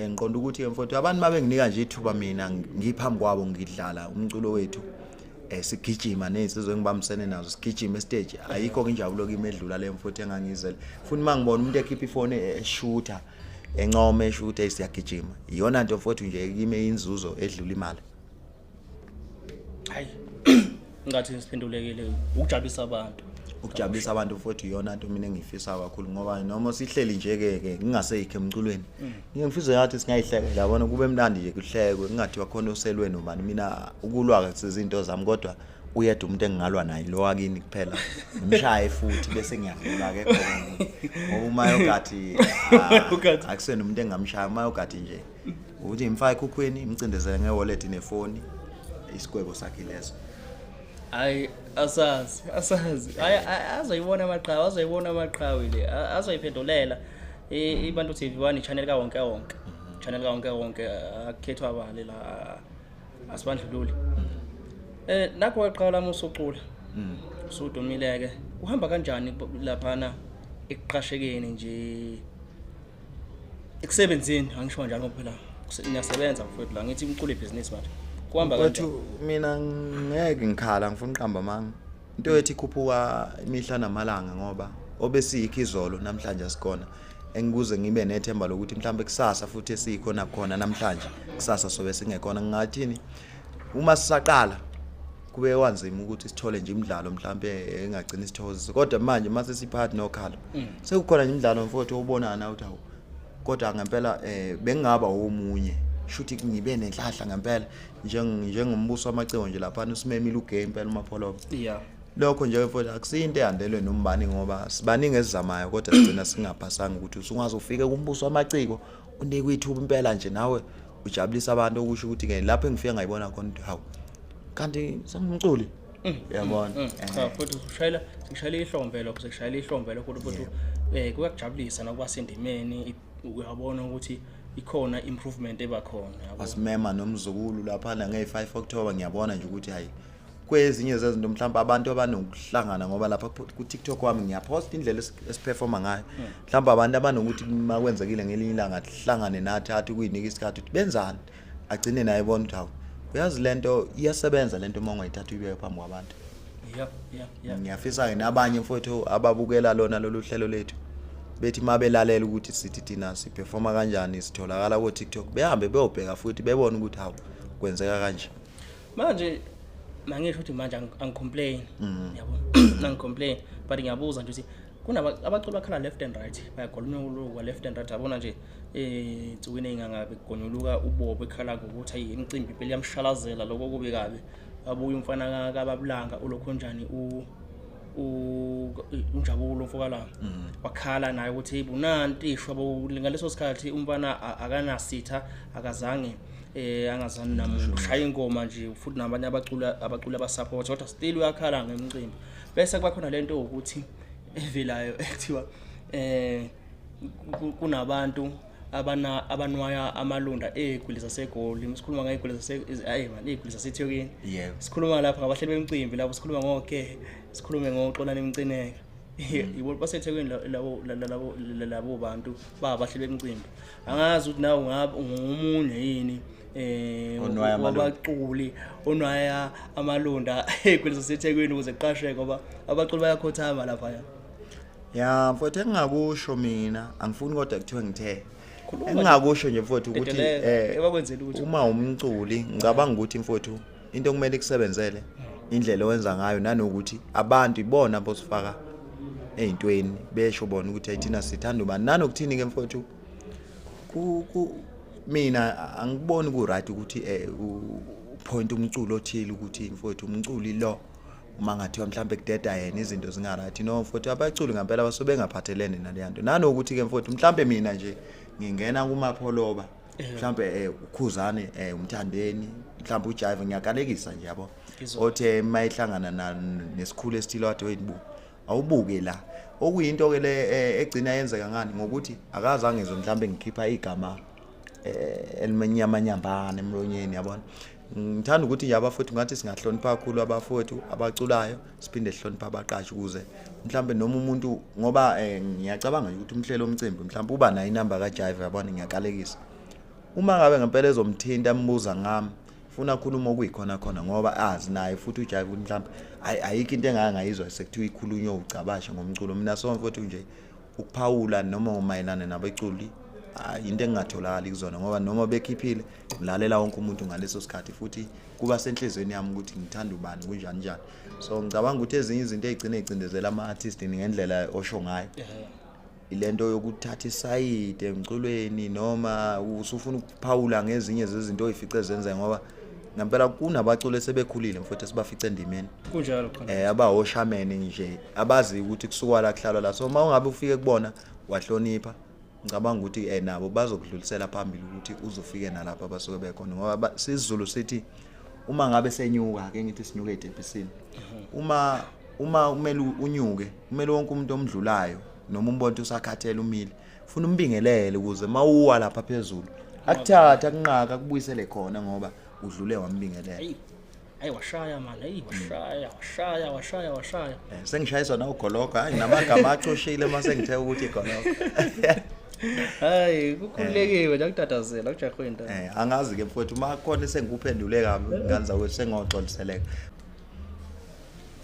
Ngiqonda ukuthi mfowethu abantu mabenginika nje ithuba mina ngiphambi kwabo ngidlala umculo wethu, sigijima nezinsizwa engibambisene nazo, sigijima estage, ayikho injabulo kimi edlula le mfowethu engangizele. Futhi mangibona umuntu ekhipha ifoni eshutha encome eshutha siyagijima, iyona nto mfowethu nje kimi inzuzo edlula imali. Hayi ngathi siphendulekile, ukujabulisa abantu. Ukujabulisa abantu mfowethu iyona nto mina engiyifisa kakhulu, ngoba noma sihleli nje ke ke ngingaseyikho emculweni, ngiye ngifise ngathi singayihlekela, yabona, kube mnandi nje kuhlekwe, kungathiwa khona oselwe nobani. Mina ukulwa ke izinto zami, kodwa uyedwa umuntu engingalwa naye lo wakini kuphela, ngimshaye futhi bese ngiyadlula ke khona, ngoba uma yogathi akusena umuntu engamshaya. Uma yogathi nje ukuthi ngimfake ekhukhwini, ngimcindezele ngewallet nefoni, isigwebo sakhe leso. Hayi asazi, asazi. Hayi azoyibona amaqhawe, azoyibona amaqhawe le, azoyiphendulela. Ibantu TV 1 channel ka wonke wonke. Channel ka wonke wonke, akukhethwa abali la, asibandlululi. Nakho waqala usucula. Usudumile ke. Uhamba kanjani laphana ekuqashekeni nje? Ekusebenzeni angisho kanjalo ngoba phela niyasebenza mfowethu la, ngithi umculo ibhizinisi manje. Kuhamba kanjani? Mfowethu mina ngeke ngikhala, ngifuna uqamba amanga. Into yethu ikhuphuka imihla namalanga, ngoba obesiyikho izolo namhlanje asikhona. Engikuze ngibe nethemba lokuthi mhlawumbe kusasa futhi esiyikhona khona namhlanje, kusasa sobe singekhona. Ngingathini? Uma sisaqala kube kwanzima ukuthi sithole nje imidlalo mhlambe engagcina isithokozisa, kodwa manje mase siphakathi nokhalo sekukhona nje imidlalo mfowethu obonana nawe ukuthi hawu, kodwa ngempela bengingaba omunye shuthi ngibe nenhlahla ngempela njengombuso wamaciko nje lapha usimemile ugame impela uMapholoba. Lokho nje mfowethu akusiyinto ehandelwe nombani, ngoba sibaningi esizamayo kodwa sigcina singaphasanga ukuthi usungaze ufike kumbuso wamaciko unikwe ithuba impela nje nawe ujabulisa abantu, okusho ukuthi ke lapho engifike ngayibona khona ukuthi hawu, kanti sengumculi, uyabona. Cha futhi ushayela, sikushayela ihlombe lokho, sikushayela ihlombe lokho futhi kuyakujabulisa nakuba sendimeni, uyabona ukuthi ikhona improvement ebakhona, yabo. Wasimema nomzukulu laphana nge-5 October. Ngiyabona nje ukuthi hayi, kwezinye zezinto mhlawumbe abantu abanokuhlangana, ngoba lapha ku-TikTok wami ngiyapost indlela esiperforma ngayo, mhlawumbe abantu abanokuthi makwenzekile ngelinye ilanga hlangane nathi, athi kuyinika isikhathi ukuthi benzani, agcine naye ebona ukuthi hawu, uyazi lento iyasebenza lento uma ungayithatha uyibeke phambi kwabantu. Ngiyafisa-ke nabanye mfowethu ababukela lona lolu hlelo lethu, bethi uma belalela ukuthi sithi thina siperforma kanjani, sitholakala ko-TikTok, behambe beyobheka futhi bebone ukuthi hawu, kwenzeka kanje. Manje mangisho ukuthi manje angicomplain, yabo, angicomplain, but ngiyabuza nje ukuthi kunaba abaculi bakhala left and right, bayagolonyuluka left and right, yabona nje ensukwini ey'ngangabe kugonyuluka ubobo ekhala ngokuthi ayi, imicimbi impela iyamshalazela, lokho kubi kabi. Abuye umfana kaBabulanga ulokhu njani uNjabulo mfokalanga wakhala naye ukuthi hey, bunanti ishwa bo. Ngaleso sikhathi umfana akanasitha, akazange angazani namuntu, ushaya ingoma nje futhi nabanye abacula abasupport, kodwa still uyakhala ngemicimbi. Bese kuba khona lento ukuthi evelayo ekuthiwa kunabantu abana abanwaya amalunda egwili zaseGoli. Sikhuluma ngegwili zase, hayi man, igwili zaseThekwini. Sikhuluma lapha ngabahleli bemicimbi, lapho sikhuluma ngoke sikhulume ngoXolani Mcineka, yebo, baseThekwini labo bantu babahleli bemicimbi. Angazi ukuthi nawe ungabe ungomunye yini Onwaya amalunda. Wabaculi onwaya amalunda egwili zaseThekwini ukuze kuqashwe, ngoba abaculi bayakhothama lapha. Ya mfowethu, engingakusho mina, angifuni kodwa kuthiwe ngithe. Khuluma. Engingakusho nje mfowethu ukuthi Dedeleka, ebakwenzela ukuthi uma umculi, ngicabanga ukuthi mfowethu into okumele ikusebenzele indlela owenza ngayo, nanokuthi abantu ibona bosifaka ey'ntweni, besho bona ukuthi hey, thina sithanda ubani, nanokuthini ke mfowethu. Mina angiboni ku right ukuthi upoint umculo othile ukuthi mfowethu umculi lo, uma ngathiwa mhlambe kudeda yena izinto zinga right. No mfowethu, abaculi ngempela basuke bengaphathelene naleya nto. Nanokuthi ke mfowethu mhlambe mina nje ngingena kumapholoba, mhlambe uKhuzane, uMthandeni, mhlambe uJive, ngiyakalekisa nje, yabo. Ngizwa. Othe mayihlangana nesikhulu esithile wathi wethu awubuke la, okuyinto ke le egcina yenzeka ngani ngokuthi akazange ngizwe mhlambe ngikhipha igama elimenyamanyambana emlonyeni, yabona. Ngithanda ukuthi nje abafowethu ngathi singahlonipha kakhulu abafowethu abaculayo, siphinde sihloniphe abaqashi, ukuze mhlambe noma umuntu, ngoba ngiyacabanga nje ukuthi umhlelo omcimbi mhlambe uba nayo inamba kaJive, yabona, ngiyakalekisa, uma ngabe ngempela ezomthinta ambuza ngami, funa akhuluma okuyikhona khona, ngoba azi naye futhi uJive ukuthi mhlambe ayikho into engake ngayizwa sekuthiwa ikhulunywa ucabashe ngomculo. Mina so mfowethu nje ukuphawula noma mayelana nabaculi, hayi, into engingatholakali kuzona, ngoba noma bekhiphile ngilalela wonke umuntu ngaleso sikhathi, futhi kuba senhlizweni yami ukuthi ngithanda ubani, kunjani njani. So ngicabanga ukuthi ezinye izinto ey'gcine ey'cindezela ama-artist ngendlela osho ngayo, ilento yokuthatha isayidi emculweni noma usufuna ukuphawula ngezinye zezinto oyifice zenzeka, ngoba ngempela kunabaculi esebekhulile mfowethu esibafice endimeni. Kunjalo khona. Abawoshamene nje abazi ukuthi kusuka la kuhlalwa la. So uma ungabe ufike kubona wahlonipha, ngicabanga ukuthi nabo bazokudlulisela phambili ukuthi uzofike nalapha abasuke bekhona, ngoba siZulu sithi uma ngabe senyuka, ake ngithi sinyuke etebhisini, uma kumele unyuke, kumele wonke umuntu omdlulayo noma umbona usakhathela umile, funa umbingelele, ukuze mawuwa lapha phezulu akuthatha akunqaka akubuyisele khona, ngoba udlule wambingelela. Hey, hayi, washaya man, hey, washaya, washaya, washaya, washaya. Sengishayiswa na ugologo, hayi, namagama acoshile mase ngithe ukuthi igologo. Hayi, kukhululekiwe nje, akutatazela, akujahwe into. Angazi ke mfowethu uma khona sengikuphendule kabi, nganza ukuthi sengoxoliseleka.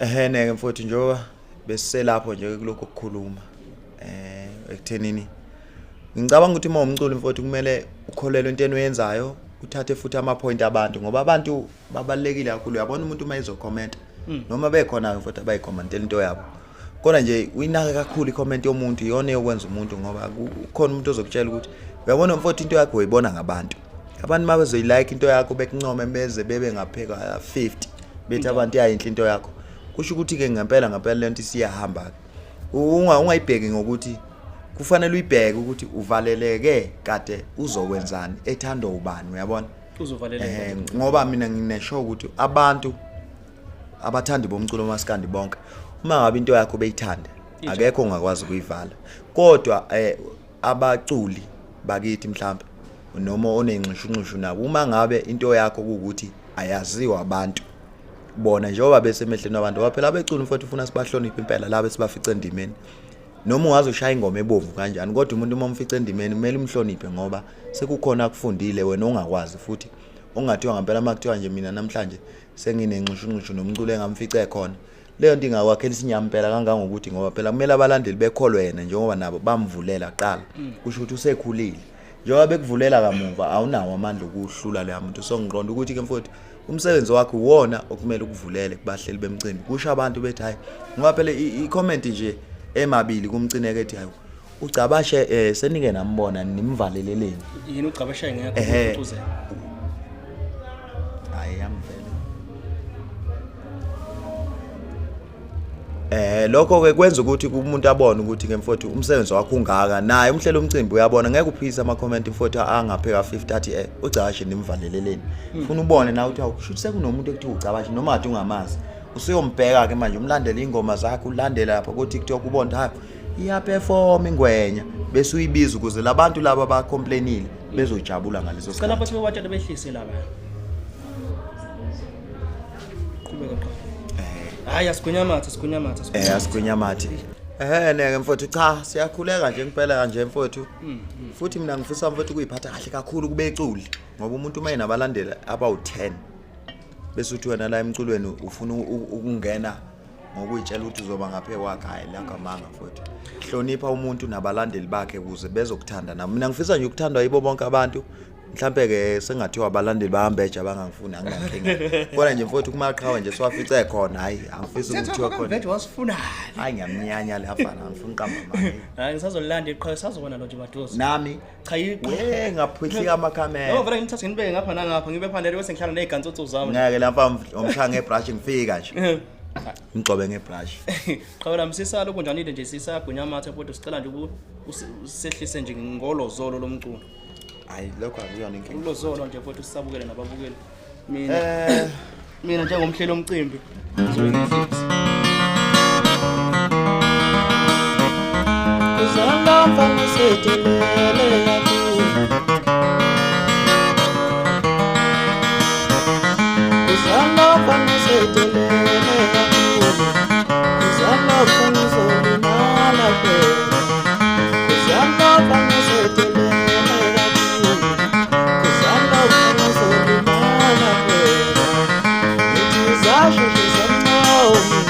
Ehene ke mfowethu, njengoba besiselapho nje kulokho ukukhuluma ekuthenini, ngicabanga ukuthi uma umculi mfowethu kumele ukholelwe entweni oyenzayo. Uthathe futhi ama point abantu, ngoba abantu babalekile kakhulu. Uyabona umuntu uma ezo-comment, noma bekhona futhi abayicommentela into yabo, kodwa nje uyinaka kakhulu i-comment yomuntu, iyona eyokwenza umuntu, ngoba kukhona umuntu ozokutshela ukuthi uyabona mfowethu, into yakho uyibona ngabantu. Abantu uma bezoyilike into yakho, bekuncome, beze bebe ngapheka 50, bethi abantu yayinhle into yakho, kusho ukuthi-ke ngempela ngempela lento isiyahamba-ke. Ungayibheki ngokuthi kufanele uyibheke ukuthi uvaleleke kade uzokwenzani, ethandwa ubani, uyabona? Uzovaleleka. Ngoba mina nginesho ukuthi abantu abathandi bomculo maskandi bonke, uma ngabe into yakho beyithanda, akekho ongakwazi ukuyivala. Kodwa abaculi bakithi mhlambe noma onenxushunxushu nabo, uma ngabe into yakho kuwukuthi ayaziwa abantu bona, njengoba besemehlweni abantu, ngoba phela abeculi mfowethu ufuna sibahloniphe impela laba esibafice endimeni. Noma ungaze ushaya ingoma ebomvu kanjani, kodwa umuntu uma umfice endimeni kumele umhloniphe, ngoba sekukhona akufundile wena ongakwazi, futhi ongathiwa ngempela uma kuthiwa nje mina namhlanje senginenxushunxushu nomculo engamfice khona, leyo nto ingakwakhela isinyama impela kangangokuthi, ngoba phela kumele abalandeli bekholwe yena njengoba nabo bamvulela kuqala, kusho ukuthi usekhulile. Njengoba bekuvulela kamuva, awunawo amandla okuhlula leya muntu. So ngiqonda ukuthi-ke mfowethu, umsebenzi wakho uwona okumele ukuvulele kubahleli bemcimbi, kusho abantu bethi hayi, ngoba phela i-comment nje emabili kumcineke ethi hayi uGcabashe, senike nambona nimvaleleleni. Yini uGcabashe ngekho ucuzela? Hayi yamvele. Lokho ke kwenza ukuthi umuntu abone ukuthi ke mfowethu umsebenzi wakho ungaka, naye umhlelo umcimbi uyabona, ngeke uphikise ama comment mfowethu angapheka 50 athi uGcabashe nimvaleleleni. Ufuna ubone nawe ukuthi awusho ukuthi sekunomuntu ekuthiwa uGcabashe noma kade ungamazi. Usuyombheka ke manje, umlandele ingoma zakhe, ulandele lapha ku TikTok, ubone hayi iyaperform ingwenya, bese uyibiza ukuze labantu laba abacomplainile bezojabula ngaleso sikhathi. Cela bathi bebatshele behlise laba. Qhubeka qha. Hayi asigwinyamathe, sigwinyamathe. Asigwinyamathe. Neke mfowethu, cha siyakhuleka nje impela kanje mfowethu. Futhi mina ngifisa mfowethu ukuyiphatha kahle kakhulu kubeculi, ngoba umuntu uma enabalandeli abawu10 bese uthi wena la emculweni ufuna ukungena ngokuyitshela ukuthi uzoba ngaphe kwakhe, hayi lakho amanga mfowethu. Hlonipha umuntu nabalandeli bakhe ukuze bezokuthanda. Nami mina ngifisa nje ukuthandwa yibo bonke abantu. Mhlambe ke sengathiwa abalandeli bahambeja abangangifuni, anginankinga. Kodwa nje mfowethu kumaqhawe nje siwafice khona, hayi angifisi ukuthiwa khona. Mfethu wasifuna. Hayi ngiyamnyanya le afana, angifuni qamba manje. Hayi ngisazolanda iqhawe, sazobona lo nje maduze. Nami cha iqhawe ngaphihlika amakhamera. Yebo vele ngithathe ngibeke ngapha nangapha, ngibe phandle bese ngihlala nezigantsotso zami. Ngeke lapha umshaya ngebrush ngifika nje. Ngigcobe ngebrush. Qhawe lami sisalo kunjanile nje, sisagwinyamathe futhi sicela nje usehlise nje ngolozolo lomculo. Hayi lokho akuyona inkinga. Ulozolo nje futhi usabukele nababukeli. Mina njengomhleli omcimbi ngizobe ngihlise. Uzalamba ngisedelele kakhulu. Uzalamba ngisedelele kakhulu. Uzalamba ngizolimala phela. Uzalamba ngisedelele kakhulu. Uzalamba ngizolimala phela. Ngithi zasheshe zamncoma.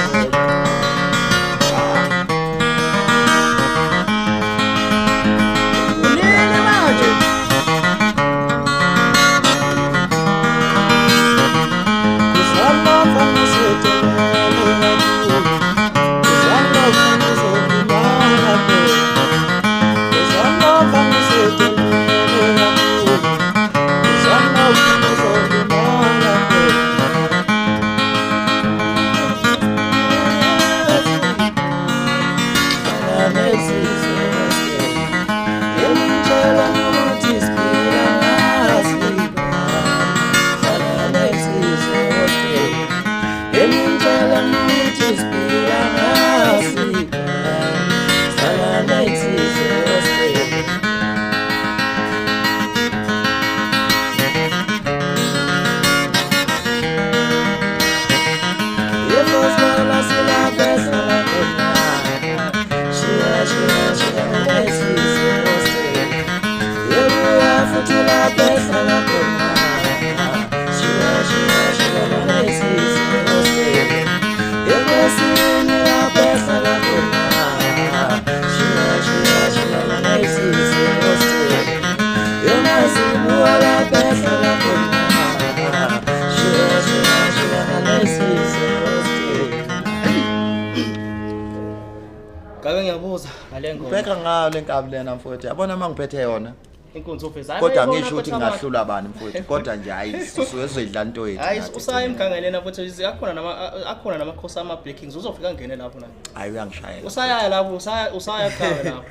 Ngale ngoma. Ngibheka ngayo le nkabi lena mfowethu. Yabona uma ngiphethe yona. Inkunzi uveza. Kodwa ngisho ukuthi ngingahlula bani mfowethu. Kodwa nje hayi sisuke sizoyidla into yethu. Hayi nathi. usaya emgangelena futhi akhona nama akhona namakhosi ama breakings uzofika ngene lapho naye. Hayi uyangishayela. Usaya lapho usaya usaya qhawe lapho.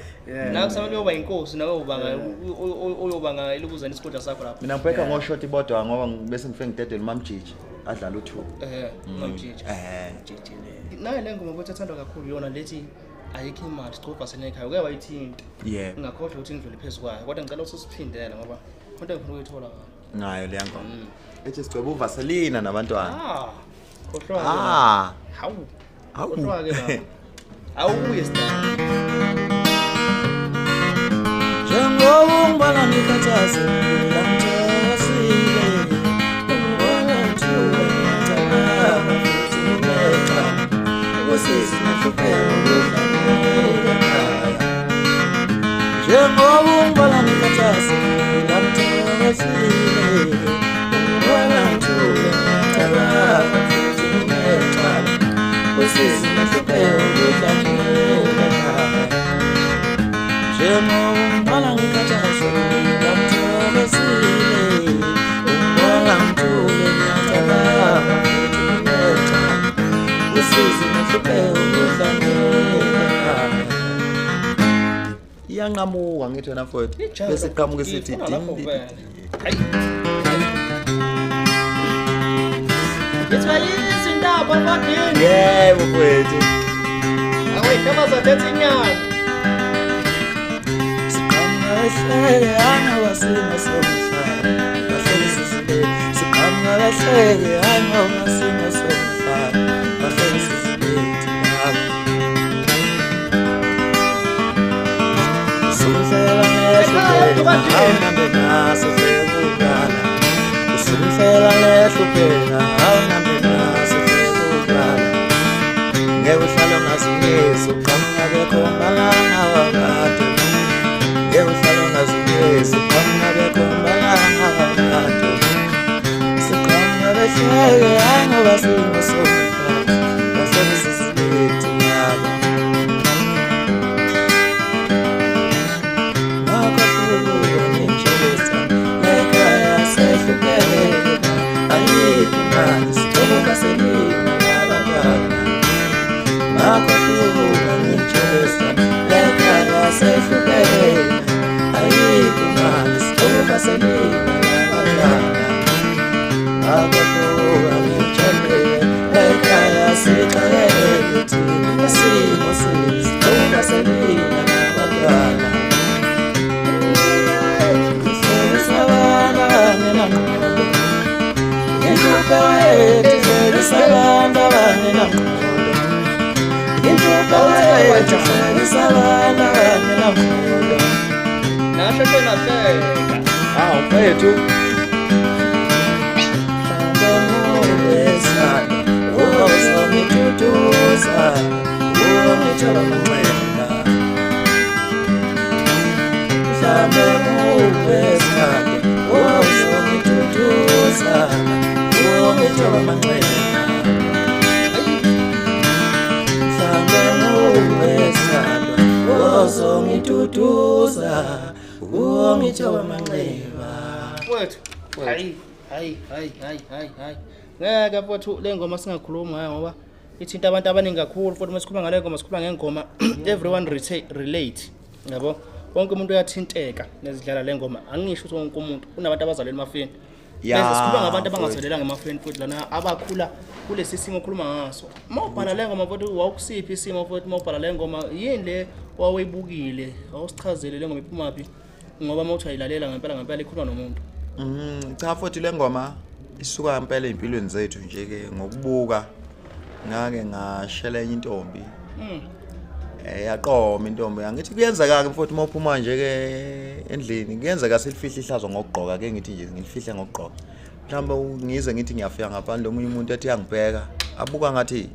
Nawe kusamele uyoba inkosi nawe ubanga uyobanga ilukuzana isikhundla sakho lapho. Mina ngibheka ngoshoti bodwa ngoba bese ngifike ngidedele uMamjiji adlala u2. Mamjiji. Jiji. Naye le ngoma futhi ethandwa kakhulu yona lethi ayikho imali sigcobha senekhaya uke wayithinta. Yebo. Ngingakhohlwa ukuthi ngidlule phezu kwayo kodwa ngicela ukuthi usiphindele ngoba into engifuna ukuyithola ngayo. Ngayo le ngoma. Ethi sigcoba uVaselina nabantwana. Ah. Khohlwa ke. Ah. Hawu. Hawu. Khohlwa ke lapho. Awuye star. Njengoba ungibona ngikhathazekile ngithokozile ungibona ngithuka ngiyacabanga futhi nginexhala usizi nenhlupheko kudlamile ekhaya. Njengoba ungibona ngikhathazekile ngithokozile ungibona ngithuka ngiyacabanga futhi nginexhala usizi nenhlupheko kudlamile ekhaya. Njengoba ungibona ngikhathazekile ngithokozile ungibona ngithule ngiyacabanga futhi nginexhala usizi nenhlupheko kudlamile ekhaya. Iyanqamuka ngithi wena mfowethu. Bese iqhamuka isithi Ifuna lapho ding, ding, vele. ding. Hayi. Ngithwalisa indaba mfadini. Yebo mfowethu. Awuyihlobaza letha inyanga. Siqhamuka behleke angoba simo somhlaba bahleke sizibethu. Siqhamuka behleke angoba simo somhlaba bahleke sizibethu baba. Usumhlela nehlupheka awunambe naso hlekukala. Usumhlela nehlupheka awunambe naso hlekukala. Ngeke uhlale ungazingezi uqhamuka bekhombalanga wakade. Ngeke uhlale ungazingezi uqhamuka bekhombalanga wakade. Siqhamuka behleke hhayi ngoba simo somhlaba bahleke sizibethu baba. Ngakho ngitshelisa lekhaya sehlupheka ayikho imali sigcobo vaselina nabantwana. Ngakho ngitshelisa lekhaya sehlupheka ayikho imali sigcobo vaselina nabantwana. Ngakho ngitshelisa lekhaya sixakeke thina isimo sethu sigcobo vaselina nabantwana. Nasheshe nahleka. Ah mfowethu. Mhlambe nguwesithando ozongiduduza ungithoba amanxeba. Mhlambe nguwesithando ozongiduduza ungithoba amanxeba. Mfowethu. Hayi, hayi, hayi, hayi, hayi, hayi. Ngeke mfowethu le ngoma singakhulumi ngayo ngoba ithinta abantu abaningi kakhulu futhi uma sikhuluma ngale ngoma sikhuluma ngengoma everyone relate. Yabo? Wonke umuntu uyathinteka nezidlala le ngoma. Angisho ukuthi wonke umuntu unabantu abazalelwe emafini. Ya, Bese sikhuluma ngabantu mfowethu. abangazalelanga emafini futhi lana abakhula kulesi simo okhuluma ngaso. Uma ubhala le ngoma futhi wawukusiphi isimo futhi uma ubhala le ngoma yini le wawuyibukile awusichazele le ngoma iphumaphi ngoba uma uthi ayilalela ngempela ngempela ikhuluma nomuntu. Cha futhi le ngoma isuka impela empilweni zethu nje ke ngokubuka ngake ngashela enye intombi. Yaqoma intombi angithi kuyenzeka ke mfowethu uma uphuma nje ke endlini kuyenzeka silifihle ihlazo ngokugqoka ke ngithi nje ngilifihle ngokugqoka. Mhlawumbe ngize ngithi ngiyafika ngaphandle omunye umuntu ethi uyangibheka abuka ngathi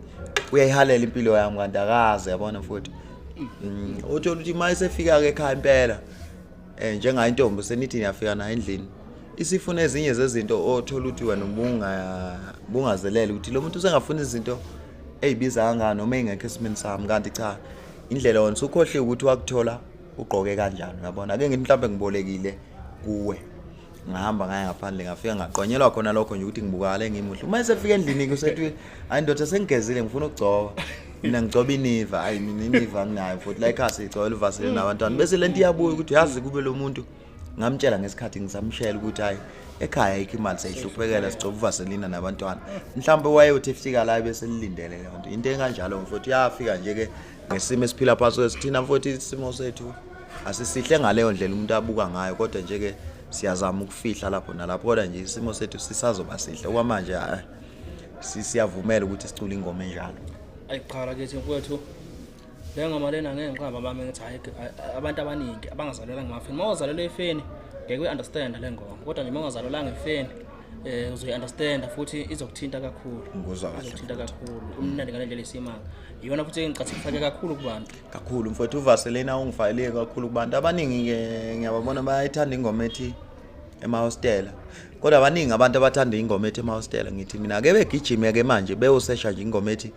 uyayihalela impilo yami kanti akaze yabona mfowethu. Uthola ukuthi uma esefika ke ekhaya impela njengayo intombi senithi niyafika nayo endlini isifuna ezinye zezinto othola ukuthi wena ubungazelele ukuthi lo muntu usengafuna izinto ezibiza kangaka noma engekho esimeni sami kanti cha Indlela wona usukhohliwe ukuthi wakuthola ugqoke kanjani, uyabona. Ake ngithi mhlawumbe ngibolekile kuwe, ngahamba ngaya ngaphandle, ngafika ngaqonyelwa khona lokho nje ukuthi ngibukakale ngimuhle. Uma esefika endlini-ke usethi, hayi ndoda, sengigezile, ngifuna ukugcoba. Mina ngigcoba iniva. Hayi, mina iniva nginayo futhi la ekhaya siyigcobela uvasile nabantwana. Bese lento iyabuya ukuthi yazi kube lo muntu ngamtshela ngesikhathi ngisamshela ukuthi hayi, ekhaya ayikho imali, siyahluphekela, sigcoba uvaselina nabantwana. Mhlawumbe wayeyothi efika la bese lilindele leyo nto, into enkanjalo mfowethu. Yafika nje-ke ngesimo esiphila phasi kwesi thina mfowethu, isimo sethu asisihle ngaleyo ndlela umuntu abuka ngayo, kodwa nje-ke siyazama ukufihla lapho nalapho, kodwa nje isimo sethu sisazoba sihle. Okwamanje hhayi, siyavumela ukuthi sicule ingoma enjalo. Ayiqhala kithi mfowethu, le ngoma lena ngeke ngiqamba bami ngithi hhayi, abantu abaningi abangazalelanga emafeni, uma wazalelwa efeni ngeke uyi-understand le ngoma, kodwa nje uma ungazalelanga efeni uzoyi-understanda futhi izokuthinta kakhulu. Ngikuzwa kahle. Izokuthinta kakhulu, umnandi ngale ndlela esimanga. Iyona futhi engicathi kufake kakhulu kubantu. Kakhulu mfowethu, uvaselina ungifakele kakhulu kubantu abaningi-ke. Ngiyababona bayayithanda ingoma ethi emahostela, kodwa abaningi abantu abathanda ingoma ethi emahostela, ngithi mina ake begijime-ke manje beyosesha nje ingoma ethi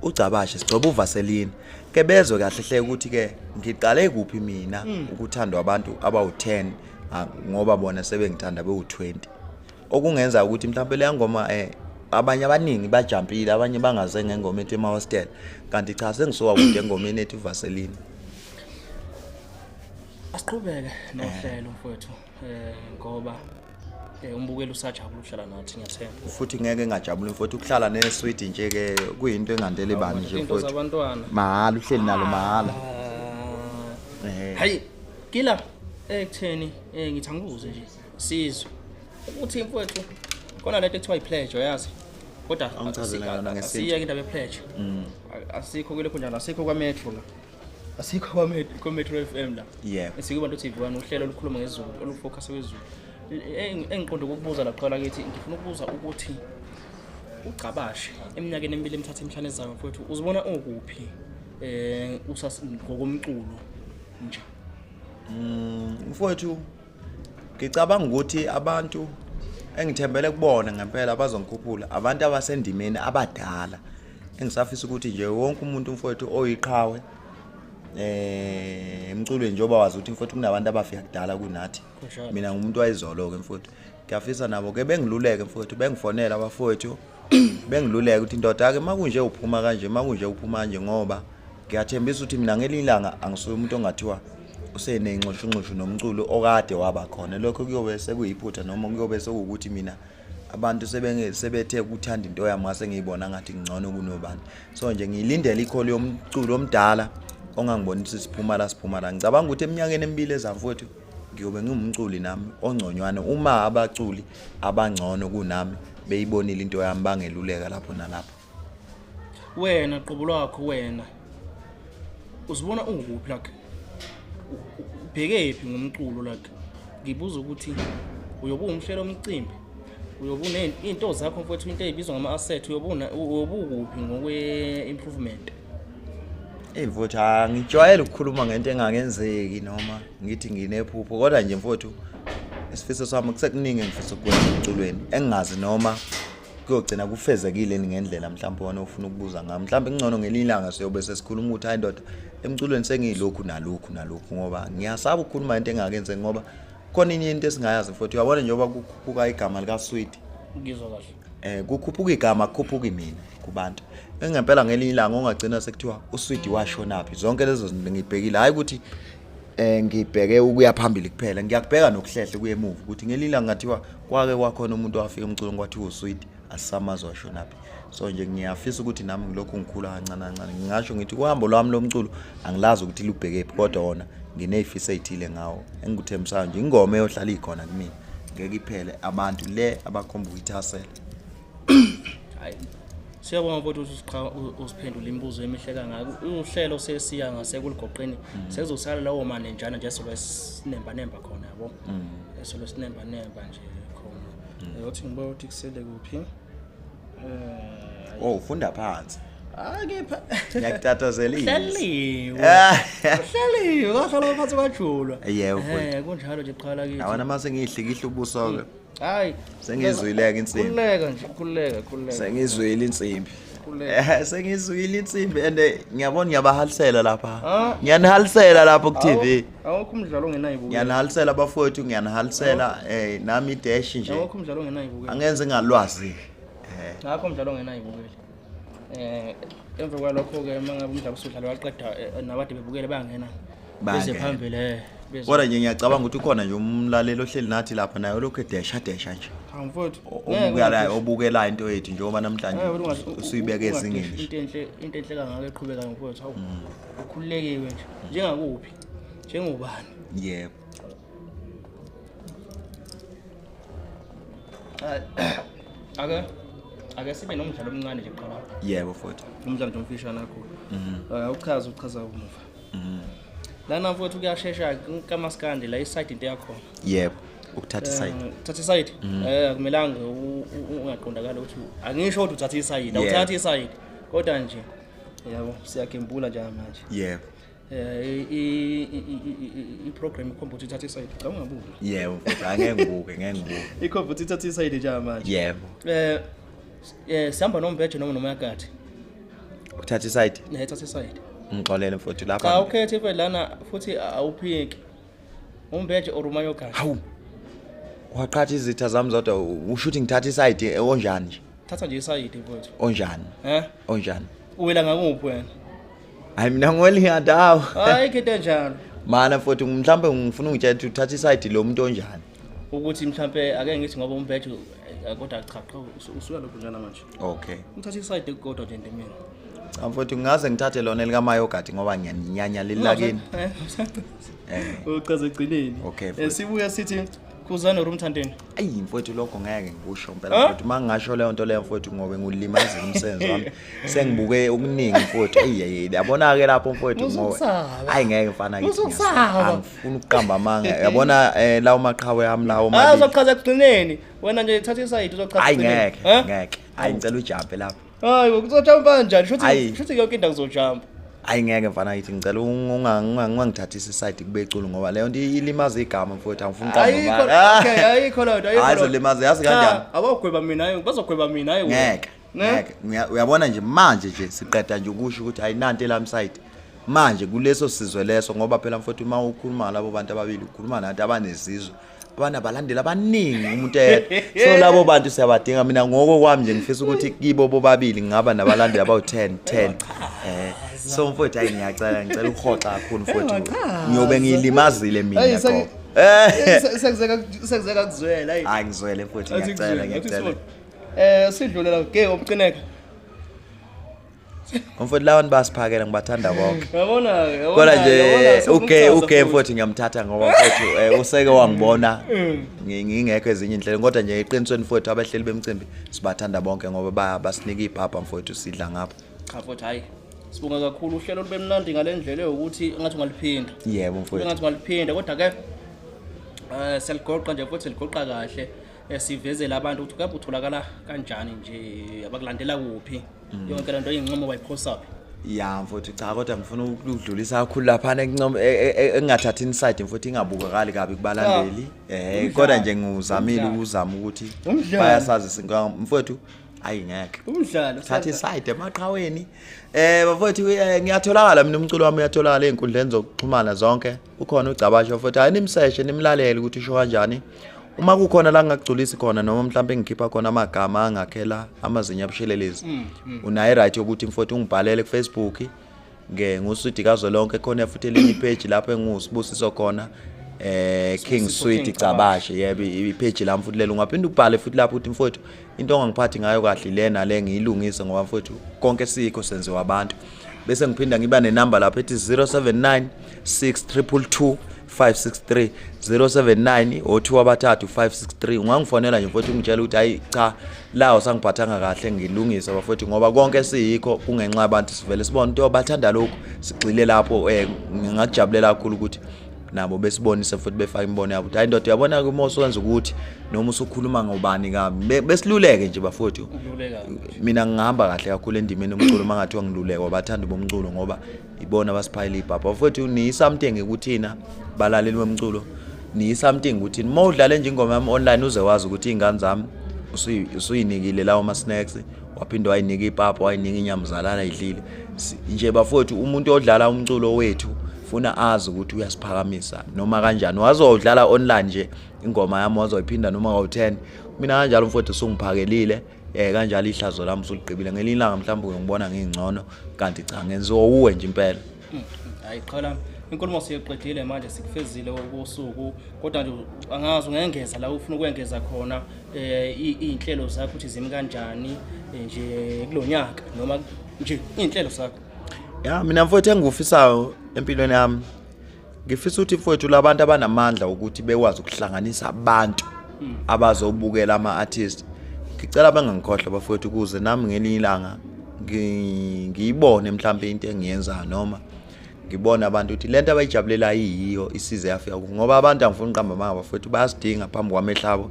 ugcabashe sigcoba uvaselina, ke bezwe kahle hle ukuthi-ke ngiqale kuphi mina ukuthandwa abantu abawu-10, ngoba bona sebengithanda bewu-20, okungenza ukuthi mhlawumbe leya ngoma abanye abaningi bajampile, abanye bangaze ngengoma ethi emahostela, kanti cha, sengisuka kude engomeni ethi uvaselina. Asiqhubeke nohlelo mfowethu, ngoba umbukeli usajabula ukuhlala nathi, ngiyathemba. Futhi ngeke ngajabula mfowethu, ukuhlala neswidi nje ke kuyinto engandele bani nje Into mfowethu. zabantwana. Mahhala, uhleli nalo mahhala. Hayi kila ekutheni ngithi angibuze nje sizwe ukuthi mfowethu khona lento ekuthiwa i-pledge, uyazi, kodwa Awungichazele yona ngesintu. Asiyeke indaba ye-pledge. Asikho kulokho njalo, asikho kwaMetro la, asikho kwaMetro FM la. Esikubantu TV 1, uhlelo olukhuluma ngezulu, olufocus kwezulu. Engiqonde ukukubuza la kuqala kithi, ngifuna ukubuza ukuthi ugcabashe eminyakeni emibili emithathu emihlanu ezayo mfowethu, uzibona ukuphi usas ngokomculo nje? Mfowethu, ngicabanga ukuthi abantu engithembele kubona ngempela abazongikhuphula abantu abasendimeni abadala, engisafisa ukuthi nje wonke umuntu mfowethu oyiqhawe emculweni, njengoba wazi ukuthi mfowethu kunabantu abafika kudala kunathi. Kunjalo. Mina ngumuntu wayizolo ke mfowethu, ngiyafisa nabo ke bengiluleke mfowethu, bengifonela abafowethu, bengiluleke ukuthi ndoda ke makunje uphuma kanje, makunje uphuma kanje, ngoba ngiyathembisa ukuthi mina ngelinye ilanga angisuye umuntu ongathiwa useneyinxushunxushu nomculo okade waba khona. Lokho kuyobe sekuyiphutha, noma kuyobe sekuwukuthi mina abantu sebethe ukuthanda into yami ngase ngiyibona ngathi ngcono kunobani. So nje ngiyilindele ikholo yomculo omdala ongangibonisa siphuma la, siphuma la. Ngicabanga ukuthi eminyakeni emibili ezayo mfowethu ngiyobe ngiwumculi nami ongconywana, uma abaculi abangcono kunami beyibonile into yami bangeluleka lapho nalapho. Wena qobo lwakho, wena uzibona ungukuphi, like ubheke phi ngomculo? Like ngibuza ukuthi uyobe uwumhlelo omcimbi, uyobe into zakho mfowethu, into ey'bizwa ngama-asset, uyobe ukuphi ngokwe-improvement? Eyi mfowethu, angijwayele ukukhuluma ngento engakenzeki noma ngithi nginephupho, kodwa nje mfowethu isifiso sami kusekuningi engifisa ukukwenza emculweni, engingazi noma kuyogcina kufezekile ngendlela mhlawumbe wona ofuna ukubuza ngami. Mhlawumbe kungcono ngelinye ilanga siyobe sesikhuluma ukuthi hayi ndoda, emculweni sengiyilokhu nalokhu nalokhu, ngoba ngiyasaba ukukhuluma into engakenzeki, ngoba khona enye into esingayazi mfowethu. Uyabona njengoba kukhuphuka igama likaSwidi, Ngizwa kahle. Kukhuphuka igama, kukhuphuka mina kubantu engempela, ngelinye ilanga ongagcina sekuthiwa uSwidi washonaphi. Zonke lezo zinto ngibhekile, hayi ukuthi ngibheke ukuya phambili kuphela, ngiyakubheka nokuhlehla kuye emuva, ukuthi ngelinye ilanga ngathiwa kwake kwakhona umuntu owafika emculweni kwathiwa uSwidi, asisamazi washonaphi. So nje ngiyafisa ukuthi nami ngilokhu ngikhula kancane kancane. Ngingasho ngithi uhambo lwami lomculo angilazi ukuthi lubhekephi, kodwa wona nginey'fiso ey'thile ngawo engikuthembisayo nje, ingoma eyohlala ikhona kumina ngeke iphele, abantu le abakhomba ukuyithasela. Hayi, siyabonga mfowethu ukuthi usiphendule imibuzo emihle kangaka. Uhlelo sesiya ngasekuligoqeni, sezosala lawo manenjana nje sobe sinemba nemba khona, yabo, sobe sinemba nemba nje khona. Uyothi ngibuka ukuthi kusele kuphi. Oh, ufunda phansi. Hayi kepha Ngiyakutatazelisa. Hleliwe, hleliwe, kwahlala phansi kwajulwa. Yebo, mfowethu. Kunjalo nje qhala kithi. Yabona mase ngiyihlikihla ubuso ke. Hayi. Sengizwile-ke insimbi. Khululeka nje, khululeka, khululeka. Sengizwile insimbi. Khululeka. Sengizwile insimbi and ngiyabona ngiyabahalisela lapha. Ah. Ngiyanihalisela lapho ku TV. Awukho umdlalo ongenayo ibukeli. Ngiyanihalisela abafowethu, ngiyanihalisela nami idash nje. Awukho umdlalo ongenayo ibukeli. Angenze ngalwazi. Ngakho umdlalo ongenayo ibukeli. Emva kwalokho ke uma ngabe umdlalo usudlala waqeda nabade bebukele bayangena. Beze Bayangena. phambili beze. Kodwa nje ngiyacabanga ukuthi ukhona nje umlaleli ohleli nathi lapha naye olokhu edesha desha nje. Hawu mfowethu. Obukela obukela into yethu njengoba namhlanje usuyibeka ezingeni nje. Into enhle kangaka eqhubekayo mfowethu. Hawu. Ukhululekiwe nje. Njengakuphi? Njengobani? Yebo. Ake sibe nomdlalo omncane nje kuqala. Yebo futhi. Umdlalo nje omfishane kakhulu. Uchaza uchaza umuva. Lana mfowethu kuyashesha kamaskandi la iside into yakhona. Yebo. Ukuthatha iside. Uthatha iside? Akumelanga ungaqondakala ukuthi angisho ukuthi uthatha iside, awuthathi iside. Kodwa nje yabo siyagembula nje manje. Yebo. I-program ikhomba ukuthi uthatha iside. Cha ungabuki. Yebo futhi angeke ngibuke, ngeke ngibuke. Ikhomba ukuthi uthatha iside nje manje. Yebo. Sihamba nombeje noma nomayakati. Ukuthatha iside. Ne thatha iside. Ngixolele mfowethu Cha lapha. ukhethe mfethu lana futhi awuphiki. Umbeje or umayokati. Hawu. Waqhatha izitha zami zodwa usho ukuthi ngithatha iside onjani nje? Thatha nje iside mfowethu. Onjani? Eh? Onjani? Uwela ngakuphi wena? Hayi mina ngwelinye ndawo. Hayi khethe enjalo. Mana mfowethu mhlambe ngifuna ungitshela ukuthi uthatha iside lo muntu onjani. Ukuthi mhlambe ake ngithi ngoba umbeje kodwa cha cha usuka lokho njana manje. Okay. Uthatha iside kodwa nje ndimini. Cha mfowethu ngingaze ngithathe lona elikamayogati ngoba ngiyaninyanya lelakini. Uchaza egcineni. Okay, mfowethu. Sibuya sithi Khuzani or uMthandeni. Ayi mfowethu lokho ngeke ngikusho impela Huh? mfowethu mangingasho leyo nto leyo mfowethu ngobe ngulimazile umsebenzi wami. Sengibuke okuningi mfowethu. Ayi ayi yabona ke lapho mfowethu ngoba Usukusaba. ayi ngeke mfana kithi. Usukusaba. Angifuni ukuqamba amanga. Yabona lawo maqhawe ami lawo Ah mabili. uzochaza ekugcineni. Wena nje thatha iside uzochaza Ayi ekugcineni. ngeke Eh? ngeke. Ayi ngicela ujumpe lapho. Hayi kuzojumpa kanjani? Shuthi Ayi. shuthi yonke indawo kuzojumpa. Ayi ngeke mfana kithi ngicela ungangithathisi iside kubecula ngoba leyo nto ilimaza igama mfowethu angifuni ukuqamba Ayikho amanga. okay ayikho loo nto ayikho. Hayi loo nto. zolimaza yazi kanjani? Cha, abawugweba mina hayi bazogweba mina hayi wena. Ngeke. Ne? Ngeke. Uyabona nje manje nje siqeda nje ukusho ukuthi ayinanto elami side. Manje kuleso sizwe leso ngoba phela mfowethu uma ukhuluma nalabo bantu ababili ukhuluma nabantu abanezizwe abanabalandeli abaningi umuntu eyedwa. So labo bantu siyabadinga mina ngoko kwami nje ngifisa ukuthi kibo bobabili ngingaba nabalandeli abawu 10 10. So mfowethu hayi ngiyacela ngicela ukuhoxa kakhulu mfowethu. Ngiyobe ngiyilimazile mina Hayi, qobo. Eh. Sekuze kuzwela hayi. Hayi ngizwele mfowethu Athi ngiyacela kuzwela, athi ngiyacela. sibone. Sidlule la ke umcineka. Mfowethu labantu basiphakela ngibathanda bonke. Yabona yabona. Kodwa nje yabona, uke sekuchaza uke futhi. mfowethu ngiyamthatha ngoba mfowethu useke wangibona ngingekho ezinye inhlelo kodwa nje eqinisweni mfowethu abahleli bemcimbi sibathanda bonke ngoba basinika ibhaba mfowethu sidla ngapha. Cha mfowethu hayi. Sibonga kakhulu uhlelo lube mnandi ngale ndlela yokuthi engathi ungaliphinda. Yebo mfowethu. Engathi ungaliphinda kodwa ke siyaligoqa nje futhi siligoqa kahle. Sivezele abantu ukuthi kambe utholakala kanjani nje abakulandela kuphi. Yonke lento incomo bayiphosa phi. Ya mfowethu cha kodwa ngifuna ukudlulisa kakhulu lapha engincoma engingathathi inside mfowethu ingabukakali kabi kubalandeli. Kodwa nje nguzamile Umdlalo. ukuzama ukuthi Umdlalo. bayasazi sinka mfowethu ayi ngeke. Umdlalo. Thatha iside emaqhaweni. Bafowethu ngiyatholakala mina umculo wami uyatholakala einkundleni zokuxhumana zonke. Ukhona uGcabashe bafowethu hayi nimseshe nimlalele ukuthi usho kanjani. Uma kukhona la ngingakugculisi khona noma mhlawumbe ngikhipha khona amagama angakhela amazinyo abushelelezi. Unayo right yokuthi mfowethu ungibhalele ku Facebook nge nguSwidi kazwelonke khona futhi elinye ipage lapho engusibusiso khona King Sibusiso Sweet King Gcabashe yebo ipage lami futhi lelo ungaphinda ubhale futhi lapho ukuthi mfowethu into ongangiphathi ngayo kahle le nale ngiyilungise ngoba mfowethu konke sikho senziwa abantu bese ngiphinda ngiba nenamba lapho ethi 079 6222 563 079 o2 abathathu 563 ungangifonela nje mfowethu ungitshela ukuthi hayi cha la usangiphathanga kahle ngilungise bafowethu ngoba konke siyikho kungenxa yabantu sivele sibone into bathanda lokhu sigxile lapho ngingakujabulela kakhulu ukuthi nabo besibonise futhi befake imibono yabo ukuthi hayi ndoda uyabona ke uma usuwenza ukuthi noma usukhuluma ngobani kabi besiluleke nje bafowethu. Ukululeka. Mina ngihamba kahle kakhulu endimeni yomculo uma ngathiwa ngilulekwa bathanda bomculo ngoba ibona abasiphayela ibhabha bafowethu niyi something ukuthina balaleli bomculo niyi something ukuthina uma udlale nje ingoma yami online uze wazi ukuthi iy'ngane zami Usuyinikile lawo ma snacks, waphinde wayinika ipapa, wayinika inyama zalala idlile nje. Bafowethu, umuntu odlala umculo wethu funa azi ukuthi uyasiphakamisa noma kanjani. Wazodlala online nje ingoma yami, wazoyiphinda noma kawu-10, mina kanjalo mfowethu usungiphakelile kanjalo ihlazo lami usuligqibile. Ngelinye ilanga mhlawumbe uyongibona ngingcono, kanti cha, ngenziwa uwe nje impela. Hayi qhala, inkulumo siyiqedile manje, sikufezile okusuku, kodwa nje angazi ungengeza la ufuna ukwengeza khona iy'nhlelo zakho ukuthi zimi kanjani nje kulonyaka noma nje iy'nhlelo zakho. Ya, mina mfowethu, engikufisayo empilweni yami, ngifisa ukuthi mfowethu labantu abanamandla ukuthi bekwazi ukuhlanganisa abantu abazobukela ama-artist, ngicela bengangikhohlwa bafowethu, ukuze nami ngelinye ilanga ngiyibone mhlawumbe into engiyenzayo, noma ngibone abantu ukuthi lento abayijabulela iyiyo isize yafika kubo, ngoba abantu, angifuni uqamba amanga bafowethu, bayasidinga phambi kwamehlo abo.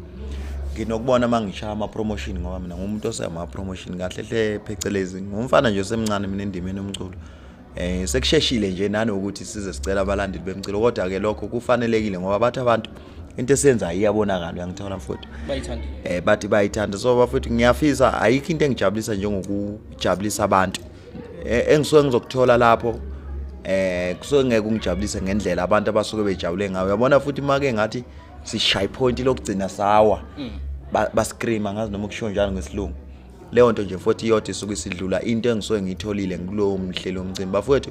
Nginokubona uma ngishaya ama-promotion, ngoba mina ngumuntu osema-promotion kahle hle, phecelezi ngumfana nje osemncane mina endimeni yomculo. Sekusheshile nje nanokuthi size sicela abalandeli bemculo, kodwa ke lokho kufanelekile ngoba bathi abantu into esiyenzayo iyabonakala, uyangithola mfowethu? Bayithandile. Bathi bayithanda. So bafethu, ngiyafisa, ayikho into engijabulisa njengokujabulisa abantu. Engisuke ngizokuthola lapho kusuke ngeke ungijabulise ngendlela abantu abasuke bejabule ngayo, uyabona? Futhi make ngathi sishaya ipoint lokugcina sawa, bascream, angazi noma kushiwo njalo ngesilungu leyo nto nje futhi, iyodwa isuke isidlula into engisuke ngiyitholile kulowo mhlelo womcimbi. Bafowethu,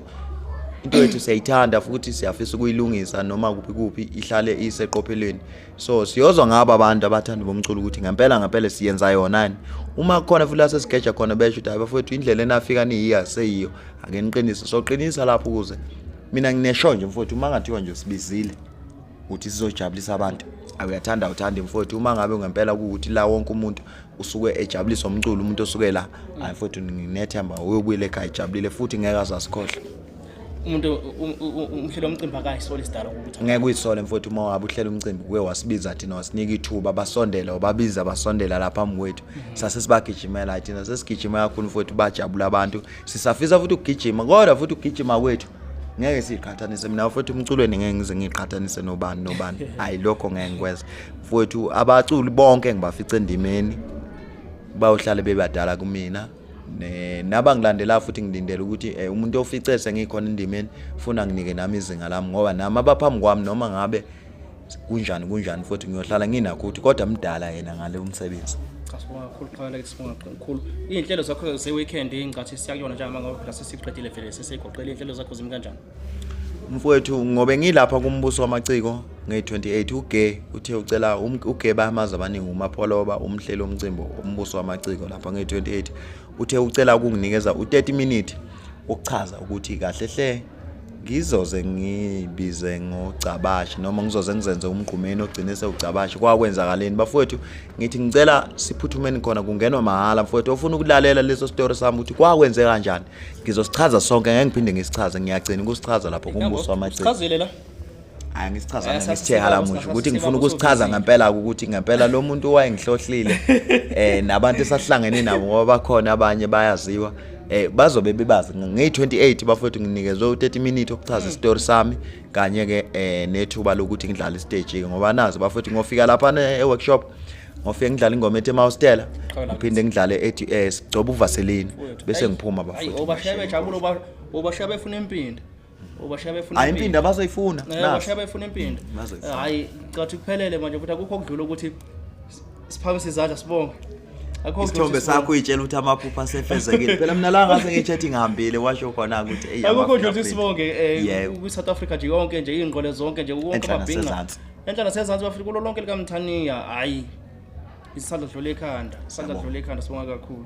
into yethu siyayithanda futhi siyafisa ukuyilungisa noma kuphi kuphi, ihlale iseqophelweni. So siyozwa ngabo abantu abathanda bomculo ukuthi ngempela ngempela siyenza yona yini. Uma kukhona futhi la sesigeja khona, besho ukuthi hayi bafowethu, indlela enafika niyiya seyiyo, ake niqinise, soqinisa lapho. Ukuze mina nginesho nje mfowethu, uma ngathiwa nje sibizile ukuthi sizojabulisa abantu, awuyathanda awuthandi mfowethu, uma ngabe ngempela kuwukuthi la wonke umuntu usuke ejabuliswa umculo, umuntu osuke la, hayi mfowethu, nginethemba uyobuyela ekhaya ejabulile futhi ngeke azasikhohlwe. Umuntu umhlelo womcimbi akayisoli isidalo ukuthi Ngeke uyisole mfowethu uma wabe uhlela umcimbi kuye wasibiza thina, wasinika ithuba, basondela, wababiza basondela lapha phambi kwethu, sase sibagijimela. Hayi, thina sesigijima kakhulu mfowethu, bajabula abantu. Sisafisa futhi ukugijima, kodwa futhi ukugijima kwethu ngeke siyiqhathanise. Mina futhi umculweni ngeke ngize ngiyiqhathanise nobani nobani, hayi, lokho ngeke ngikwenze mfowethu. Abaculi bonke ngibafice endimeni bayohlale bebadala kumina, nabangilandela futhi ngilindele ukuthi umuntu ofice sengikhona endimeni funa nginike nami izinga lami, ngoba nami abaphambi kwami, noma ngabe kunjani kunjani futhi, ngiyohlala nginakho ukuthi kodwa mdala yena ngale umsebenzi. Cha, sibonga kakhulu qhala, sibonga kakhulu. Iy'nhlelo zakho ze-weekend, ngicathi siya kuyona njengoba ngoba phela sesiqedile vele, sesiyigoqele. Iy'nhlelo zakho zimi kanjani? Mfowethu, ngobe ngilapha kumbuso wamaciko nge-28, uge uthe ucela uge bayamazi abaningi, uMapholoba, umhleli womcimbi umbuso wamaciko lapha nge-28, uthe ucela ukunginikeza u-30 minute ukuchaza ukuthi kahle hle ngizoze ngibize ngogcabashi noma ngizoze ngizenze umgqumeni ogcine sewugcabashi, kwakwenzakaleni. Bafowethu, ngithi ngicela siphuthumeni khona, kungenwa mahhala mfowethu. Ofuna ukulalela leso story sami ukuthi kwakwenze kanjani, ngizosichaza sonke, ngeke ngiphinde ngisichaze, ngiyagcina ukusichaza lapho kumbuso wamaciko. Sichazile la. Hayi, ngisichaza ngisithe halamuhle ukuthi ngifuna ukusichaza ngempela ukuthi ngempela lo muntu owayengihlohlile nabantu esahlangene nabo, ngoba bakhona abanye bayaziwa, bazobe bebazi ngeyi-28. Bafowethu, nginikezwe u-30 minute ukuchaza isitori sami kanye ke nethuba lokuthi ngidlale istage ke, ngoba nazi bafowethu, ngofika lapha e-workshop, ngofike ngidlala ingoma ethi Emawustela, ngiphinde ngidlale ethi sigcoba uvaseline, bese ngiphuma bafowethu. Obashiya bejabule, obashiya befuna impinda, obashiya befuna. Hayi, impinda bazoyifuna. Obashiya befuna impinda. Bazoyifuna. Hayi, cathi kuphelele manje futhi, akukho okudlula ukuthi siphakamise izandla sibonge. Akukho okudlula Isithombe ukuthi sibonge. sakho uyitshela ukuthi amaphupho asefezekile phela. Mina la ngase ngitshethi ngihambile, washo khona ukuthi eyi, Akukho nje ukuthi ama-fingerprint. sibonge kwi-South Africa nje yonke nje, iy'ngqole zonke nje, wonke Enhla amabhinqa. nasezansi. Enhla nasezansi bafika kulo lonke likaMthaniya. Hayi, isandla dlula ekhanda, isandla dlula ekhanda, sibonga kakhulu.